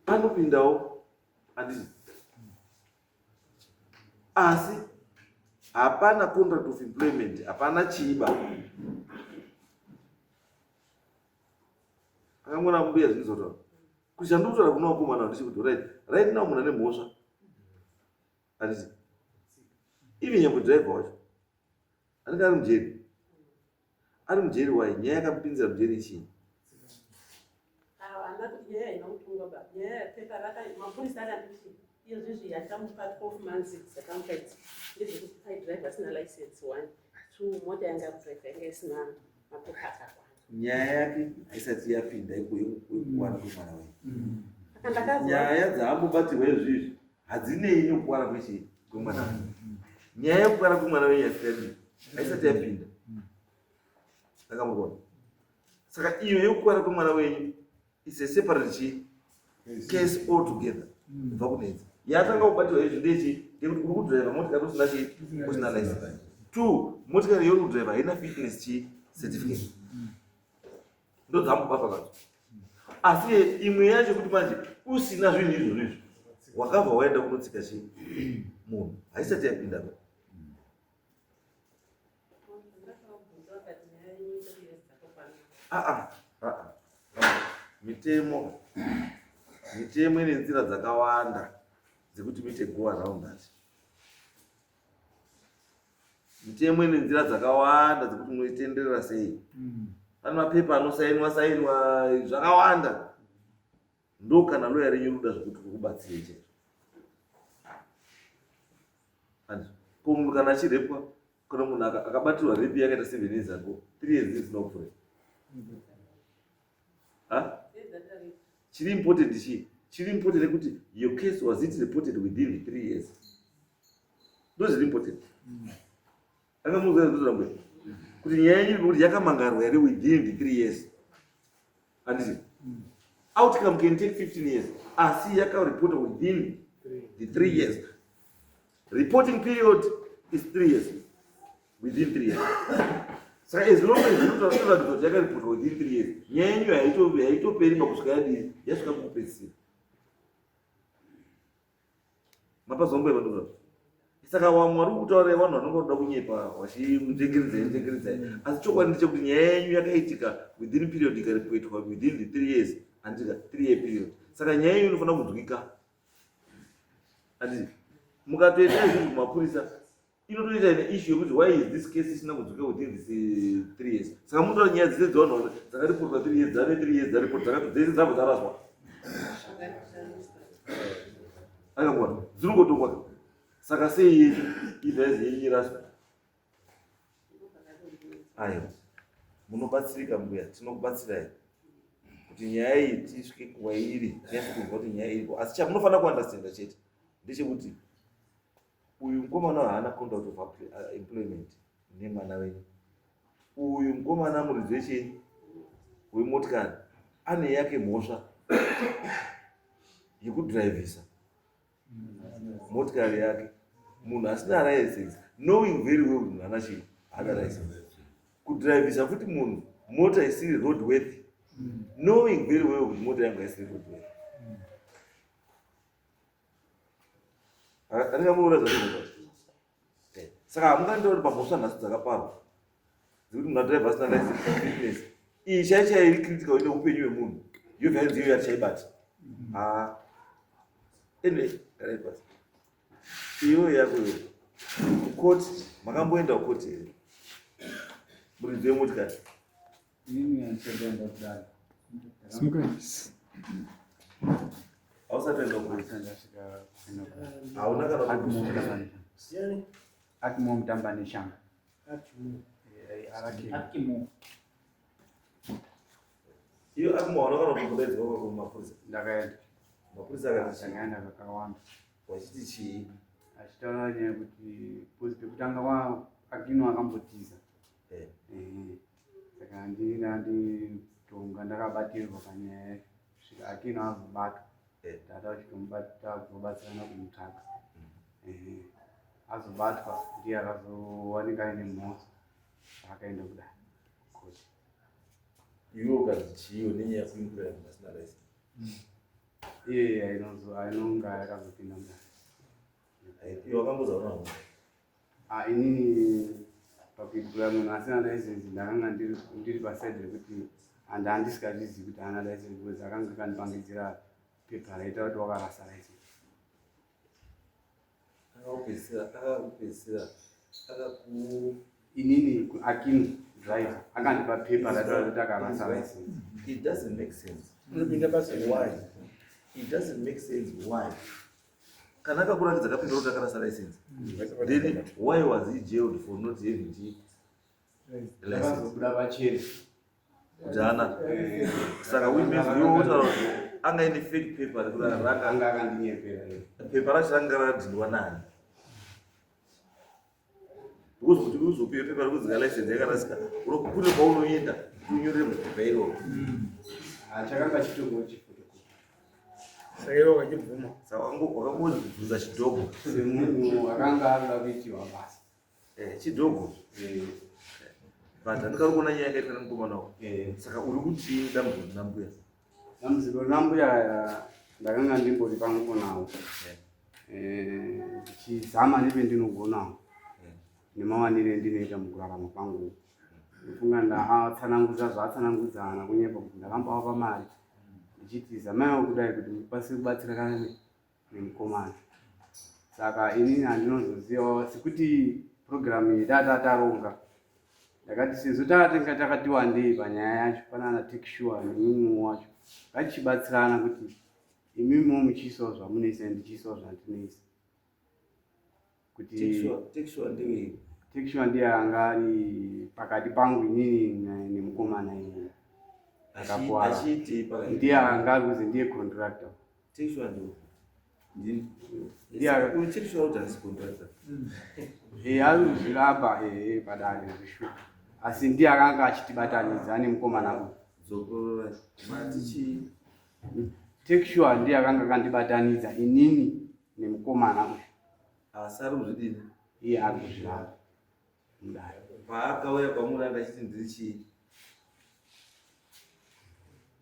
Panopindawo, handiti? Asi hapana contract of employment, hapana chiiba. Akangona mbuya zvinozotaura kuti chandikutaura kuna vakomana ndechekuti right now munhu ane mhosva, handiti? Even nyangwe driver wacho. Anenge ari mujeri. Ari mujeri why? Nyaya yakamupinzira mujeri ichii? Haana kuti nyaya haina kutongwa ba. Nyaya pepa raka mapurisa akanditi izvizvi yatamupa 12 months dzakamupa idzi ndezvekuti aidrive asina license one two mota yanga akudrive yanga isina mapepa akakwana. Nyaya yake haisati yapinda yekuwana kwemwana wenyu. Saka ndakazwa Nyaya dzaambobatirwa izvizvi hadzinei nekuwana kwechii kwemwana wenyu. Nyaya yekuwana kwemwana wenyu haisati yapinda. Haisati yapinda. Akamboona. Saka iyo yekukwara kwemwana wenyu is a separate chii case altogether kubva kunetsa. Yatanga kubatirwa izvi ndechi ndekuti uri kudriver motikari usina chii usina license. Two, motikari yauri kudriver haina fitness chii certificate. Ndodzamubatwa nadzo. Asi imwe yacho kuti manje usina zvinhu izvozvo izvo wakabva waenda kunotsika chii munhu haisati yapinda ba. Ah, ah, ah, ah. Mitemo mitemo ine nzira dzakawanda dzekuti muite go around that. Mitemo ine nzira dzakawanda dzekuti munoitenderera sei. Pane mapepa anosainwa sainwa zvakawanda. Ndo kana loya renyu ruda zvekuti kukubatsirei chaizvo. Handizvo. Ko munhu kana achirepwa kana munhu akabatirwa rape yakaita 7 years ago 3 years isina kupfuura. Ha? Chiri important chii? Chiri important nekuti your case was it reported within the 3 years. Ndo zviri important. Akamuudza ndozvambuya kuti nyaya yenyu iri kuti yakamangarwa here within the 3 years. Handiti? Outcome can take 15 years. Asi yakarepota within the 3 years. Reporting period is 3 years. Within 3 years. Saka as long as inotaura kuti yakarepotwa within 3 years, nyaya yenyu haitoperi pakusvika yadii, yasvika kukupedzisira. Mapazombo evanhu. Saka vamwe vari kutaura vanhu vanonga kuda kunyepa vachinjengeredzai njengeredzai. Asi chokwadi ndechekuti nyaya yenyu yakaitika within period ikarepotwa within the 3 years, handika 3 year period. Saka nyaya yenyu inofanira kunzwika. Handiti mukatoita izvozvo kumapurisa inotoita ine issue yekuti why is this case isina kunzwika within this 3 years. Saka munotaura nyaya dzese dzevanhu dzakaripotwa 3 years, dzave 3 years dzaripotwa dzakati dzese dzabva dzaraswa. Akangona dzinongotongwa. Saka sei yenyu ibva yazi yenyu iraswa? Aiwa, munobatsirika mbuya, tinokubatsirai kuti nyaya iyi tisvike kwairi, tinyatse kunzwa kuti nyaya iriko. Asi chamunofanira kuunderstanda chete ndechekuti uyu mukomana haana contract of employment nemwana wenyu. Uyu mukomana muridzi wechii wemotikari ane yake mhosva yekudhiraivhisa motikari yake munhu asina license, knowing very well kuti munhu haana chii haana license. Kudhiraivhisa futi munhu mota isiri roadworthy, knowing very well kuti mota yangu haisiri roadworthy. Andingamuona zvandinoita. Saka hamunganditora kuti pamhosva nhasi dzakaparwa dzekuti munhu adhiraivha asina license fitness iyi chai chai iri critical ine upenyu hwemunhu yobva yanzi iyo yatichaibata. Ah. Anyway, garai pasi. Iwe yako iwe. Kukoti, makamboenda kukoti here? Muridzi wemotikari. Inini handisati kudaro. Simukai. Hausati waenda kukoti. Handisati ndasvika kuenda kudare. Hauna kana Akimo kusvika. Mutamba. Akimo Mutamba neshamba. RK. Akimo. Iyo akimo hauna kana kumbodaidzwa kwako kumapurisa. Ndakaenda. Mapurisa akati chii? Ndakaenda kakawanda. Wachiti chii? Achitaura nyaya yekuti because pekutanga kwa Akino akambotiza. Saka ndini anditonga ndakabatirwa panyaya yacho kusvika Akino azobatwa. Tata achitomubata kuzobatsirana kumutsvaga. Azobatwa ndiye akazowanika aine mhosva akaenda kudare kukoti. Iwe ukati chii nenyaya yekuimploya munhu asina license? Iye ainonga yakazopinda mudare. Iwe wakamboza una mhosva? Ah, inini pakuimploya munhu asina license ndakanga ndiri paside rekuti handisikazvizivi kuti haana license because akanga akandipangidzira pepa raita kuti wakarasa license. Akakupedzisira Inini Akino driver akandipa paper rataura kuti akarasa license. It doesn't make sense. Unopinda basa. Why? It doesn't make sense why. Kana akakuratidza kapinda kuti akarasa license. Then why was he jailed for not having the license? Akazobuda pachena. Kuti haana. Saka which means iwe wotaura kuti anga ine fake paper rekuti ranga Anga akandinyepera. Pepa racho ranga rakadhindwa nani? Because kuti uzopiwe pepa rekudzika license yakarasika, kune kwaunoenda kuti unyorere mupepa iroro. Ah, chakanga chitongori chifotokopi. Saka iwe wakachibvuma. Saka wakangobvunza chidhogo. Semunhu akanga arikuda kuitirwa basa. Eh, chidhogo. But handikari kuona nyaya yakaitwa nemukomana wako. Saka uri kutii dambudziko rina mbuya? Dambudziko rina mbuya ndakanga ndimbori pamwepo nawo. Ndichizama nependinogonawo nemawanire endinoita mukurarama kwangu. Ndofunga ndaatsanangudza zvaatsanangudza haana kunyepa kuti ndakambavapa mari ndichiti zamaiwo kudai kuti mukwanise kubatsirana nemukomana. Saka inini handinozozivawo sekuti purogiramu iyi tata taronga ndakati sezvo takatenga takati wandei panyaya yacho pana ana take sure nemumwe wacho ngatichibatsirana kuti imimiwo muchiisawo zvamunoisa ndichiisawo zvandinoisa kuti take sure ndiye anga ari pakati pangu inini nemukomana iyeye akakuwara ndiye anga ari kuzi ndiye contractor. Ari kuzviramba ehe padare zvishuwa asi ndiye akanga achitibatanidza nemukomana uyu. Take sure ndiye akanga akandibatanidza inini nemukomana uyu. Asi ari kuzvidini? Iye ari kuzviramba mudare. Paakauya kwamuri anga achiti ndiri chii?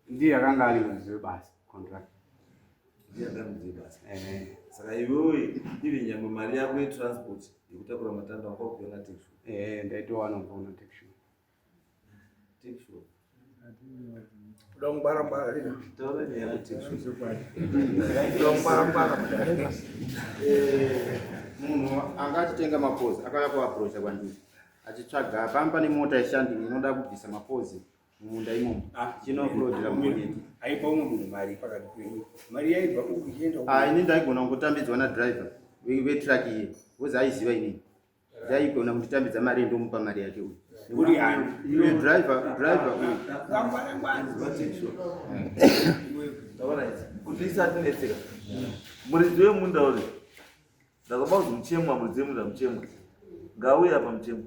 Ndiye akanga ari muridzi webasa, contract. Ndiye anga ari muridzi webasa. Saka iwewe even nyangwe mari yako yetransport yekutakura matanda wanga wakupiwa naTake Sure? Ndaitowana kubva kuna Take Sure. Take Sure. Kuda kungwara ngwara rino. Taura nyaya yako Take Sure. Kuda kungwara ngwara kudai. Munhu anga achitenga mapozi akauya kuaprocha kwandiri achitsvaga pamba pane mota yeshanding inoda kubvisa mapozi mumunda imomo chinoplodera mugonyeti. Aipa umwe munhu mari pakati penyu. Mari yaibva uku ichienda uku. Ah, ini ndaigona kungotambidzwa nadriver vetruck iye because aiziva inini. Ndaigona kunditambidza mari ndomupa mari yake uyu. Uri ani? Uyu driver uyu. Ngwara ngwara. Kuti isati netseka. Muridzi wemunda uri. Ndakaba kuti muchemwa muridzi wemunda muchemwa. Ngauye apa muchemwa.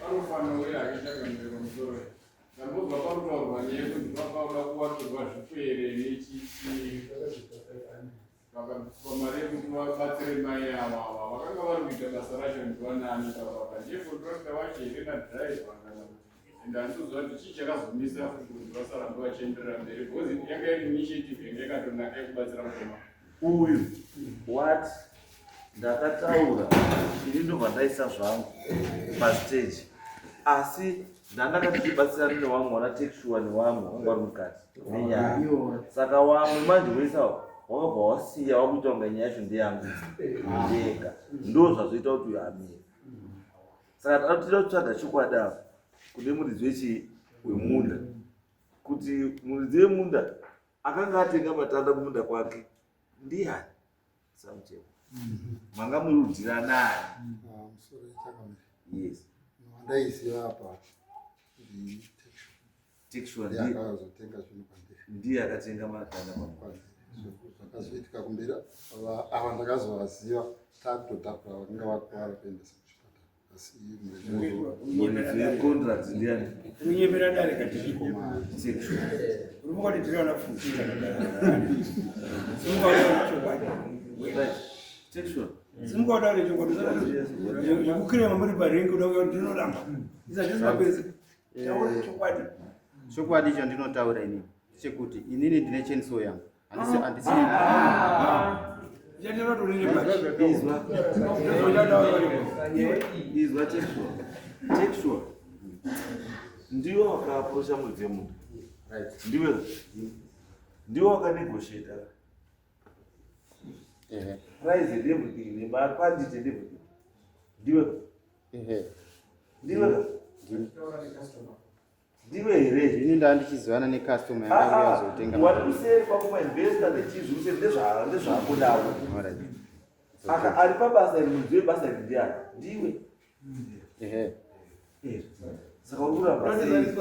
Anofanira uye akaita pamusoro. Ndambobva pakutaurwa nyaya yekuti vakaoda kuwakirwa zvikwere nechichi vakabviswa mari yekuti vabatsire mai ava ava vakanga vari kuita basa racho ndivanani pavapa ndiye contractor wacho here nadriver kana kuti and handitoziva kuti chii chakazomisa futi kuti vasarambe vachienderera mberi because yanga iri initiative yanga yakatonaka yekubatsira mukoma uyu. What ndakataura ini ndobva ndaisa zvangu pastage asi ndandakati tibatsirane newamwe wana Take Sure newamwe wanga vari mukati nenyaya saka wamwe manje wesa wakabva wasiya wakuita kunga nyaya yacho ndeyangu ndega ndo zvazoita kuti uyu amire. Saka tinoda kutsvaga chokwadi apa kune muridzi wechii wemunda kuti muridzi wemunda akanga atenga matanda kumunda kwake ndiani samuchemo manga muri kudhira nani? Musoro chakamira. Yes. Wandaiziva apa ndi Take Sure. Ndiye akazotenga zvinhu kwandiri. Ndiye akatenga matanda kwandiri. Zvakazoitika kumberi ava ndakazovaziva takutotakura vakanga vakuwara kuendesa kuchipatara. Asi muridzi wecontract ndiani? Unyepera dare katiriko. Take Sure. Uri mukati tiri vana futi. Simuka chokwadi. Right. Take Sure. Simuka dare chokwadi. Zvekukrema muri parengi uda kuya ndinoramba. Isa mapedzi. Taura chokwadi. Chokwadi chandinotaura inini chekuti inini ndine chainsaw yangu. Handisi handisi Chandinoda kuti unene pachi. Izwa. Izwa Take Sure. Take Sure. Ndiwe wakaapproacha muridzi wemunda. Right. Ndiwe. Ndiwe wakanegotiate. Price and everything nemaquantity and everything. Ndiwe. Ndiwe. Ndiwe here? Ini ndandichizivana necustomer yanga yazotenga. Wari kuseri kwako mainvestor nechii zviri kuseri ndezvako navo. Aka ari pabasa iri muridzi webasa iri ndiani? Ndiwe. Ehe. Eh, saka uri kuramba sei?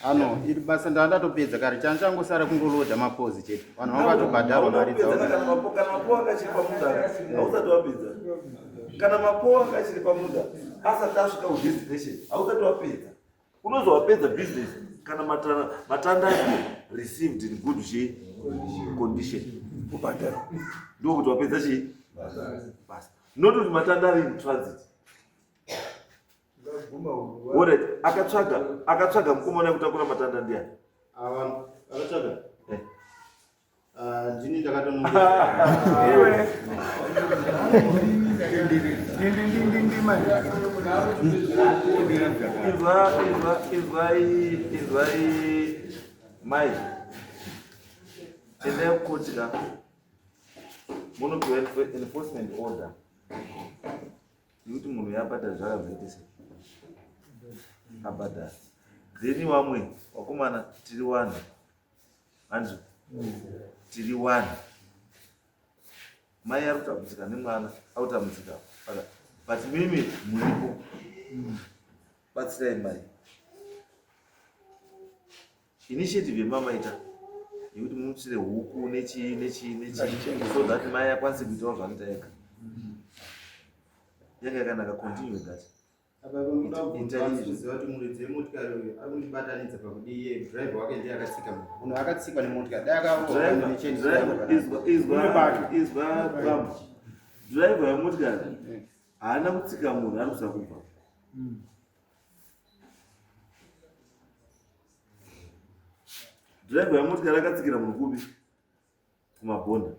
Ano, iri basa ndandatopedza kare changa changosara kungoloda mapozi chete. Vanhu vanga vatobhadharwa mari dzavo. Kana mapo kana mapo akachiri pamunda hausati wapedza. Kana mapo akachiri pamunda asati asvika kudestination hausati wapedza. Unozowapedza business kana matanda matanda received in good chi condition. Kubhadhara. Ndokuti wapedza chii? Basa. Not kuti matanda ari in transit. Alright, akatsvaga akatsvaga mukomana wekutakura matanda ndiani? Ava akatsvaga. Eh. Ah, ndini ndakatonongedza. Iwe. Izwa izwa izwai izwai mai. Endai kukoti ka. Munopiwa enforcement order. Yekuti munhu yabhadhara zvakazoita sei? Abhadhara. Then wamwe wakomana tiri wanhu. Hanzi tiri wanhu. Mai ari kutambudzika nemwana ari kutambudzika. But mimi muripo. Batsirai mai. Initiative yemamaita yekuti mumutsire huku nechii nechii nechii so that mai akwanise kuitawo zvaanoita ega. Yanga yakanaka continue with that. Apa munoda kubvunza kuziva kuti muridzi wemotikari uyu ari kundibatanidza pakuti iye driver wake ndiye akatsika munhu. Munhu akatsikwa nemotikari dai akarohwa necheni Driver, izwa izwa izwa bambo. Driver wemotikari haana kutsika munhu ari kusa kubva. Driver wemotikari akatsikira munhu kupi? Kumabhonda.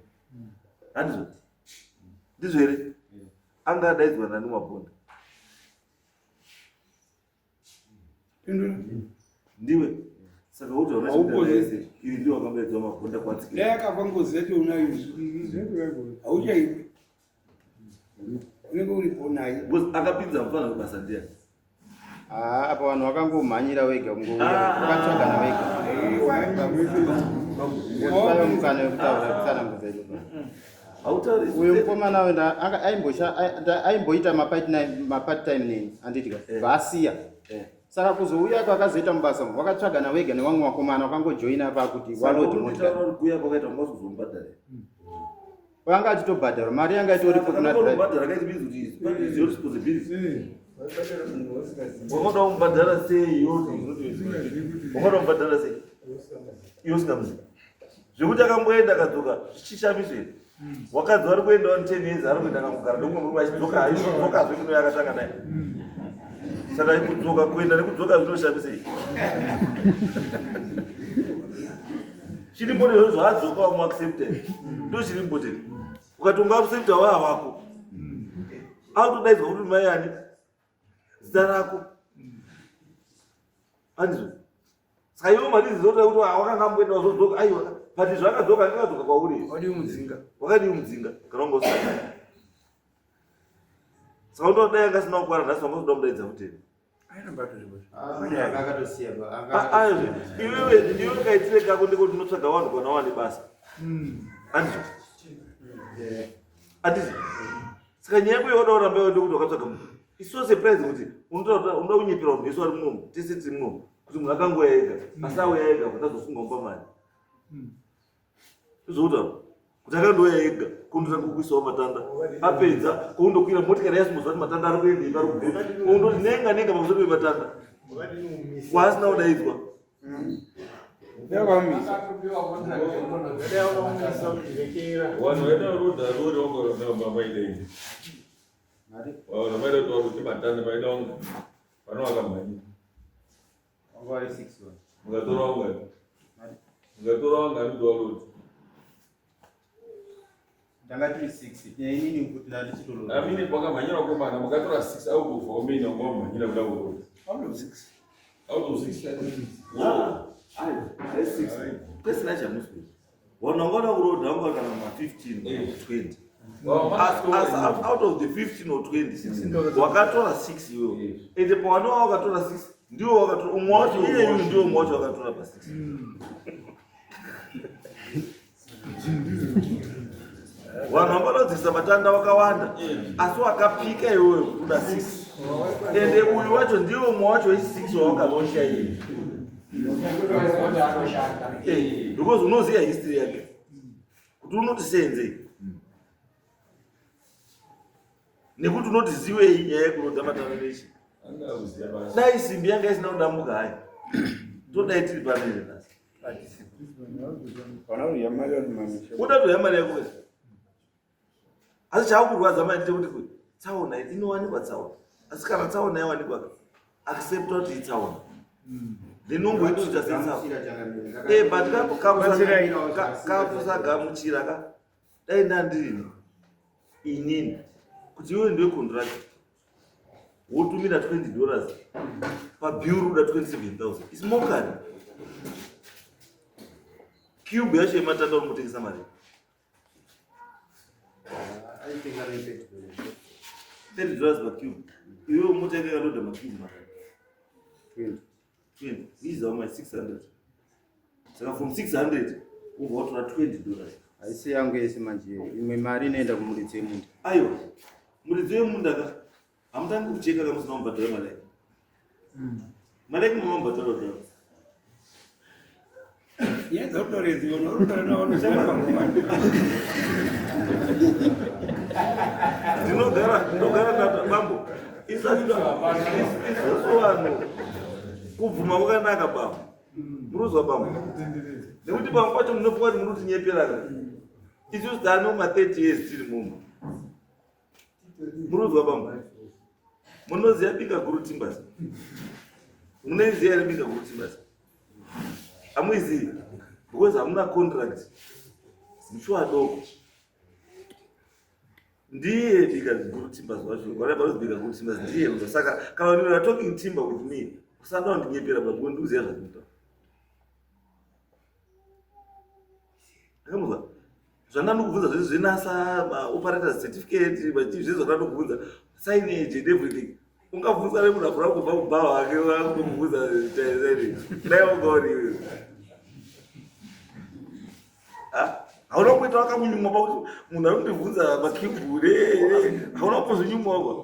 Handizvo? Ndizvo here? Anga adaidzwa nani kumabhonda? Ndiwe. Saka uti hauna Haukozi. Iwe ndiwe wakambaidzwa mabhonda kwatsikira. Dai akafa ngozi yacho unayo hauchaipi unenge uripo naye. Because akapinza mufana webasa ndiyani? Ah, apa vanhu vakangomhanyira wega kungouya vakatsvagana wega. Vave mukana wekutaura kutsanangudza izvozvo. Hautauri Uyu mukomana uyu aimboita mapart time neni handiti ka bva asiya. Saka kuzouya kwakazoita mubasa umu wakatsvagana wega nevamwe vakomana wakangojoina pakuti walodi motikari. Kuya kwakaita ungazi kuzomubhadhara. Vanga achitobhadharwa mari yanga itoripo kuna driver. Mubhadhara kaiti means kuti it's your responsibility. Wangada kumubhadhara sei iwe wangada kumubhadhara sei iwe usingamuzivi zvekuti akamboenda akadzoka zvichishamiso here wakadzi vari kuenda wani 10 years ari kuenda akangogara ndokumwe murume achidzoka aizvodzokazve kuno yakatanga naye saka kudzoka kuenda nekudzoka zvinoshamisei chiri important zvaadzoka wamuaccepted ndo chiri important ukati ungaaccepta waa wako akutodaidzwa kuti mai ani zita rako andizvo saka iwe mari zinotoda kuti wakanga amboenda wazodzoka aiwa but zvakadzoka ndingadzoka kwauri Wadii mudzinga. wakadii mudzinga kana wanga usina saka unoda dai anga asina kukwara nhasi wanga uzoda mudaidza futi here Airamba atoripo. Ah, akatosiya Aizve iwewe iwe kaitire kako ndekuti unotsvaga vanhu kana wane basa andizvo andizvo saka nyaya yako yauda kuramba iwe ndekuti wakatsvaga munhu It's so surprising kuti unotaura unoda kunyepera vanhu vese vari munomu tese tiri munomu kuti munhu akangouya ega asi auya ega kuti azofunga mupa mari izvokuta kuti akandouya ega kundotanga kukuisawo matanda apedza koundokwira motikari yasimudzwa kuti matanda ari kuendei ari kubva koundoti nenga nenga pamusoro pematanda kwaasina kudaidzwa Yakamisa. Vanhu vaida rodha rori wanga vaidei. Vanhu vaida kuti varuti matanda vaida wanga vana vakamhanyira. Mukatora wangani? Mukatora wangani kuti varoti? Ndanga tiri 6 neinini kuti ndandichitolota. Amine pakamhanyira vakomana mukatora 6 out of how many wanga wamhanyira kuda kuroti? Out of 6. Out of 6. Kwesina chamusi Vanhu vanga vada kurodha vanga vari kana ma15 kana 20. Asi out of the 15 or 20 wakatora 6 iwewe. Ende pawanova wakatora 6 ndiwo wakatora umwe wacho iyeyu ndiwo umwe wacho wakatora pa 6. Vanhu vanga vanodzikisa matanda vakawanda asi wakapika iwewe kuda 6. Ende uyu wacho ndiwo umwe wacho wechi 6 wawakapika iyeyu. Eh, because unoziva history yake kuti unoti senzei nekuti unoti ziwei nyaya yekurodza matano nechi dai simbi yanga isina kudambuka hayi todai tiri pano here nhasi uda toya mari yako asi chaakurwadza manje chekuti kuti tsaona inowanikwa tsaona asi kana tsaona yawanikwa accept kuti itsaona then ungoitita setsaona eh, but kakusagamuchira ka dai ndandirini inini kuti iwe ndiwe contract wotumira 20 dollars pabill uda 27000 is mockery cube yacho yematanda unotengesa mari Aitenga ne 30 dollars per cube. Iwe mota yake yakaloda macube matatu. 20. 20. These are my 600. Saka from 600 ubva watora 20 dollars. Haisi yangu yese manje imwe mari inoenda kumuridzi wemunda. Aiwa. Muridzi wemunda ka hamutangi kucheka ka musina kubhadhara mari yake. Mari yake munomubhadhara kudhara. Nyaya dzaunotaura idzi vanhu vari kutaura navo vanoziva panguva. Ndinogara ndinogara na bambo. Isusu vanhu kubvuma kwakanaka bambo. Muruzwa bambo. Nekuti bambo pacho munofunga kuti munotinyepera ka. Isusu tano ma 30 years tiri mumba. Muruzwa bambo. Munoziva Binga Guru Timbers? Munoiziva here Binga Guru Timbers? Hamuizivi because hamuna contract. Mushuwa doko. Ndiye Binga Guru Timbers wacho. Whatever is Binga Guru Timbers ndiye uzo. Saka kana you are talking timber with me, usada kundinyepera baba ndikuziva zvandinotaura. Akamuzwa zvandandikubvunza zvese zvenasa maoperators certificate machii zvese zvandandikubvunza signage and everything ungabvunza nemunhu afura kubva kubhawa hake akutokubvunza signage dai wanga uri iwe hauna kuita wakamunyumwa pakuti munhu ari kundibvunza makibhu hauna kuzvinyumwa kwa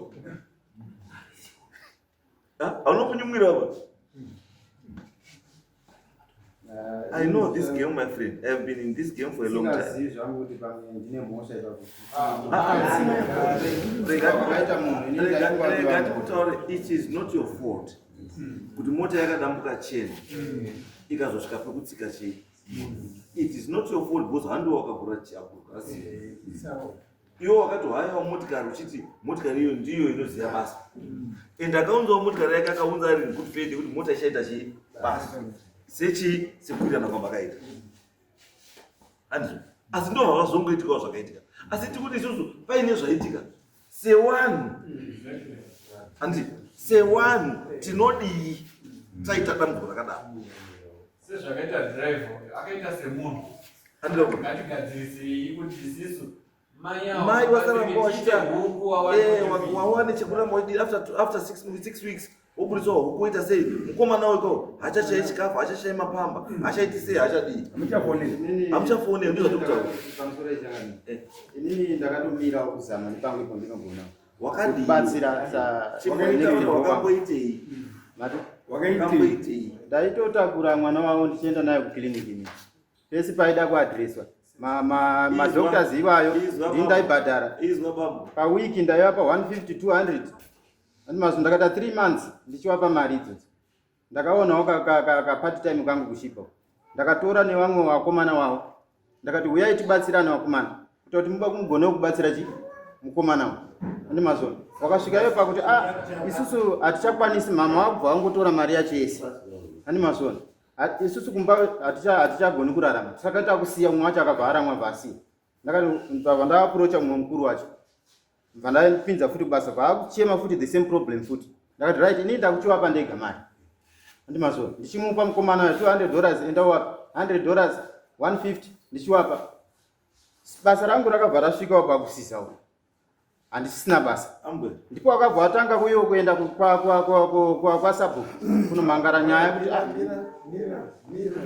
hauna kunyumwira apa I know this game, my friend. I have been in this game for a long time. Rega tikutaure, it is not your fault kuti mota yakadambuka cheni ikazosvika pekutsika chii. It is not your fault because handiwo wakagura chiagura. Iwe wakatohayawo motikari uchiti motikari iyo ndiyo inoziva basa and akaunzawo motikari yake akaunza ari in good faith yekuti mota ichaita chii basa sechii sekuwirirana kwamakaita handizvo asi ndo zvakazongoitikawo zvakaitika asi tikuti isusu paine zvaitika sewanhu handi sewanhu tinodii taita dambudziko rakadaro sezvakaita driver uyo akaita semunhu ngatigadzirisei kuti isisu mai vasaramba vachiita eh, wawane chekuramba wachidii after six weeks woburitsawo huku woita sei mukomana weko hachashai chikafu hachashai mapamba hachaiti sei hachadii hamuchafonei ndizvo zvandikutaura eh. Inini ndakatomirawo kuzama nepangu ipo ndinogona Wakadii? Kubatsira sa Wakamboitei? Mati? Wakamboitei? Ndaitotakura mwana wavo ndichienda naye kuclinic ini. Pese paida kuadreswa. Ma ma ma doctors iwayo ndini ndaibhadhara. Izwa baba. Pa week ndaivapa 150 200. Andi mazu ndakaita 3 months ndichiwapa mari idzodzo. Ndakaonawo ka, ka, ka, ka part time kangu kushipa. Ndakatora nevamwe vakomana wavo. Ndakati huyai tibatsirane vakomana. Kuita kuti muba mugone kubatsira chi mukomana uyu. Andi mazona. Wakasvika iwe pakuti ah isusu hatichakwanisi mama wakubva wangotora mari yacho yese. Andi mazona. Isusu kumba hatichagoni kurarama. Saka takusiya umwe wacho akabva aramwa bva asiya. Ndakati ndabva ndaaprocha mumwe mukuru wacho. Bva ndapinza futi kubasa vaakuchema futi the same problem futi. Ndakati right ini ndakuchiwapa ndega mari. Andimazvo ndichimupa mukomana 200 dollars enda wapi 100 dollars 150. Ndichiwapa. Basa rangu rakabva rasvikawo pakusiza uko. Handisisina basa. Ndipo akabva atanga kuyo kuenda kwasabhuku kunomhangara nyaya kuti ah. Mira, mira, mira.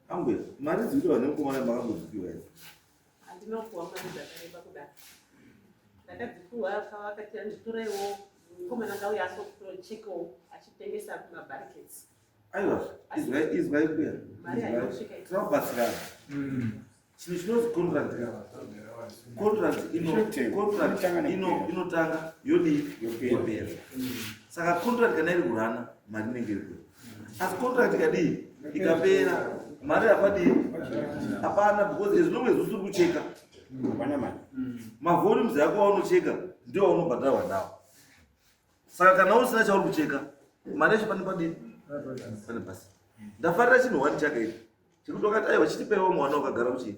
Ambuya, mari dzikuti vane mukomana makambodzipiwa here? Handina kupuwa mari dzakareba kudaro. Ndakadzipuwa vakati anditorewo mukomana ngauya asochekawo achitengesa kumabarikets. Aiwa, izwai izwai kuya. Mari haina kusvika Izwai. Tinobatsirana. Chinhu chinonzi contract. Contract ino contract ino inotanga yodii yopera. Saka contract kana iri kurana mari inenge iri kuya. Asi contract ikadii ikapera mari hapadii hapana because as long as usiri kucheka mavolumes ako aunocheka ndio aunobhadharwa nawo. Saka kana usina chauri kucheka mari yacho pane padii pane pasi. Ndafarira chinhu wani chakaita chekuti wakati aiwa chitipaiwo mwana wakagara kuchii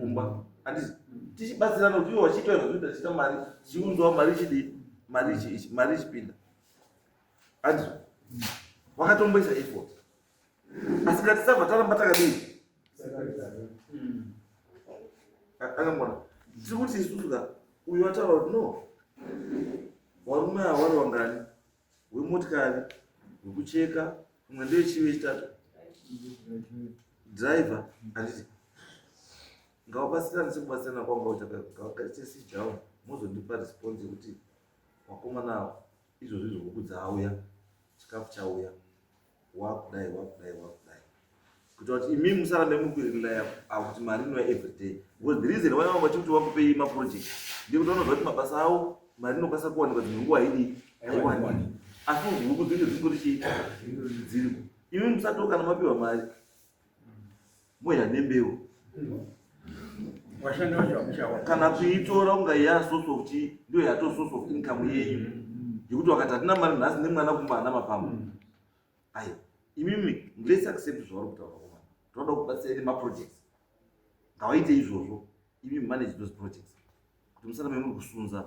kumba handiti tichibatsirana kuti iwo wachiitwa zvazvinoita tichiita mari tichiunzawo mari ichidii mari mari ichipinda handizvo wakatomboisa effort asi ngatisabva taramba takadii akamona tiri kuti isusu ka uyu wataura kuti no varume ava vari vangani wemotikari wekucheka umwe ndewechivi wechitatu driver handiti ngavabatsirane sekubatsirana kwanga uchakaite sit down mozondipa response yekuti vakomana ava izvozvo izvo huku dzauya chikafu chauya wakudai wakudai wakudai kuita kuti imi musarambe mukurilaya kuti mari inouya everyday because the reason why vanga vachikuti vakupei maproject ndekuti vanoziva kuti mabasa avo mari inokwanisa kuwanikwa dzimwe nguva haidii haiwaniki asi huku dzinenge dzingori chii dziriko imi musatoo kana mapiwa mari moya nembeu Washanda wacho hamuchawa. Kana kuitora kunga ya source of chii ndiyo yato source of income yenyu yekuti wakati hatina mari nhasi nemwana kumba hana mapamba aiwa imimi let's accept zvauri kutaura komana tinoda kubatsira nemaprojects ngawaite izvozvo imi manage those projects kuti musarambe muri kusunza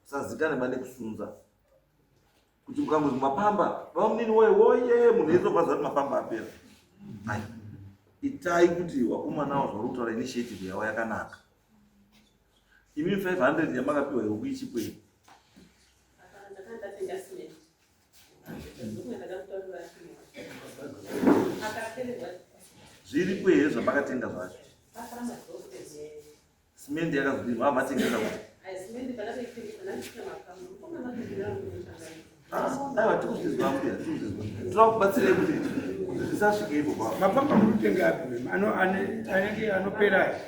musazikane mane kusunza kuti mukangozi mapamba vamunini woye woye munhu ezobva zati mapamba apera ai itai kuti wakomanawo zvauri kutaura initiative yavo yakanaka imi 500 yamakapiwa yoku ichipwei zviripo here zvamakatenga zvacho Simende yakazodii? Mama matengesa kuti. Aiwa tikuzvizwa mbuya, tikuzvizwa. Tinoda kubatsirei kuti zvisasvike ipo pa. Mapamba munotenga api mema? Ano ane anenge anopera aya.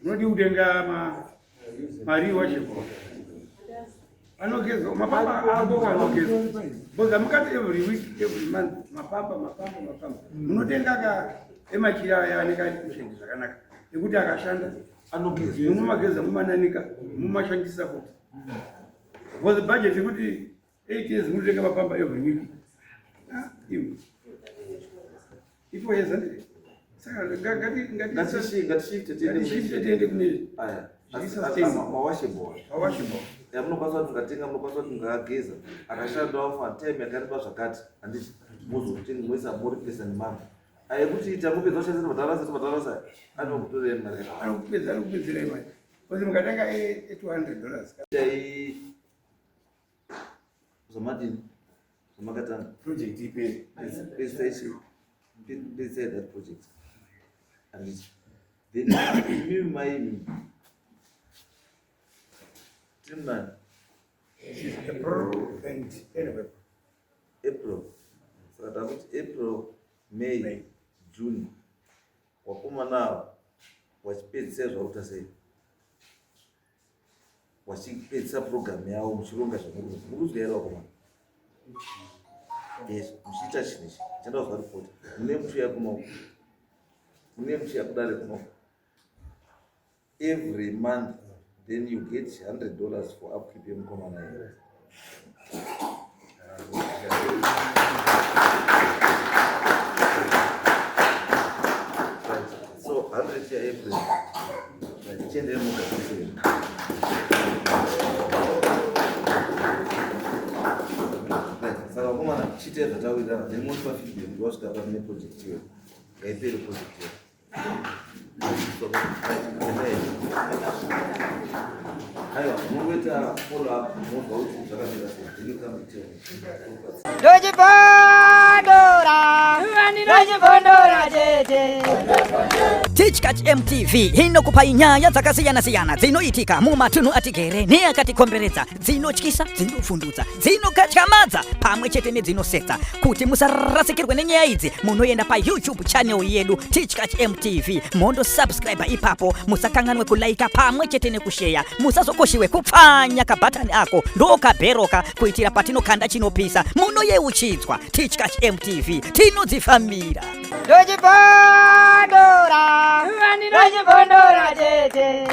Munodi kutenga ma mari wacho. Anogezwa mapamba ako anogezwa. Because mukati every week every month mapamba mapamba mapamba. Munotenga ka emachira aya anenge ari kushandi zvakanaka. Ekuti akashanda anogezwa. Mumageza mumananika mumashandisa futi. Because budget yekuti 8 years munotenga mapamba every week. Ah, iwe. Ipo yes handiti. Saka ngati ngati ngatishifte ngatishifte tiende kune aya zviri sustainable. Mawashable. Mawashable. Yamunokwanisa kuti mukatenga munokwanisa kuti mukageza akashanda wafa time yakareba zvakati handiti mozokutenga moisa moreplace nemamwe aye kuti tangopedza kushandisa matarasa matarasa anokutorera mari Anokupedza anokupedzera imari. Because mukatenga e 200 dollars. Tai zvamadini zvamakatanga project ipere pedzisai that project handiti then imimi maimi tiri munani April and anyway. April saka takuti April May June wakomana ava wachipedzisa zvakuita sei wachipedzisa program yavo muchironga zvamuri muri kuzwa here vakomana yes muchiita chinhu ichi chanda kuzwa ripoti mune muchiuya kunoko mune muchiuya kudare kunoko every month then you get 100 dollars for upkeep yemukomana here so 100 yaApril right chiendei mugadzisei right saka vakomana chiitei zvatawirirana then motipa feedback kuti wasvika papi neproject iyo ngaipere project iyo. Aiwa, mungoita follow up mobva kuti zvakamira sei. Then you come to tell me. Ndochibondora, ndochibondora tete. Tichkach MTV inokupai nyaya dzakasiyana-siyana dzinoitika mumatunhu atigere neakatikomberedza, dzinotyisa, dzinovhundutsa, dzinokatyamadza pamwe chete nedzinosetsa. Kuti musarasikirwe nenyaya idzi, munoenda paYouTube channel yedu Tichkach MTV, mondosubscribe ipapo. Musakanganwe kulaika pamwe chete nekusheya. Musazokoshiwe kupfanya kabhatani ako ndokabheroka kuitira patinokanda chinopisa munoyeuchidzwa. Tichkach MTV, tinodzifambira. Ndochibondora, ndochibondora tete.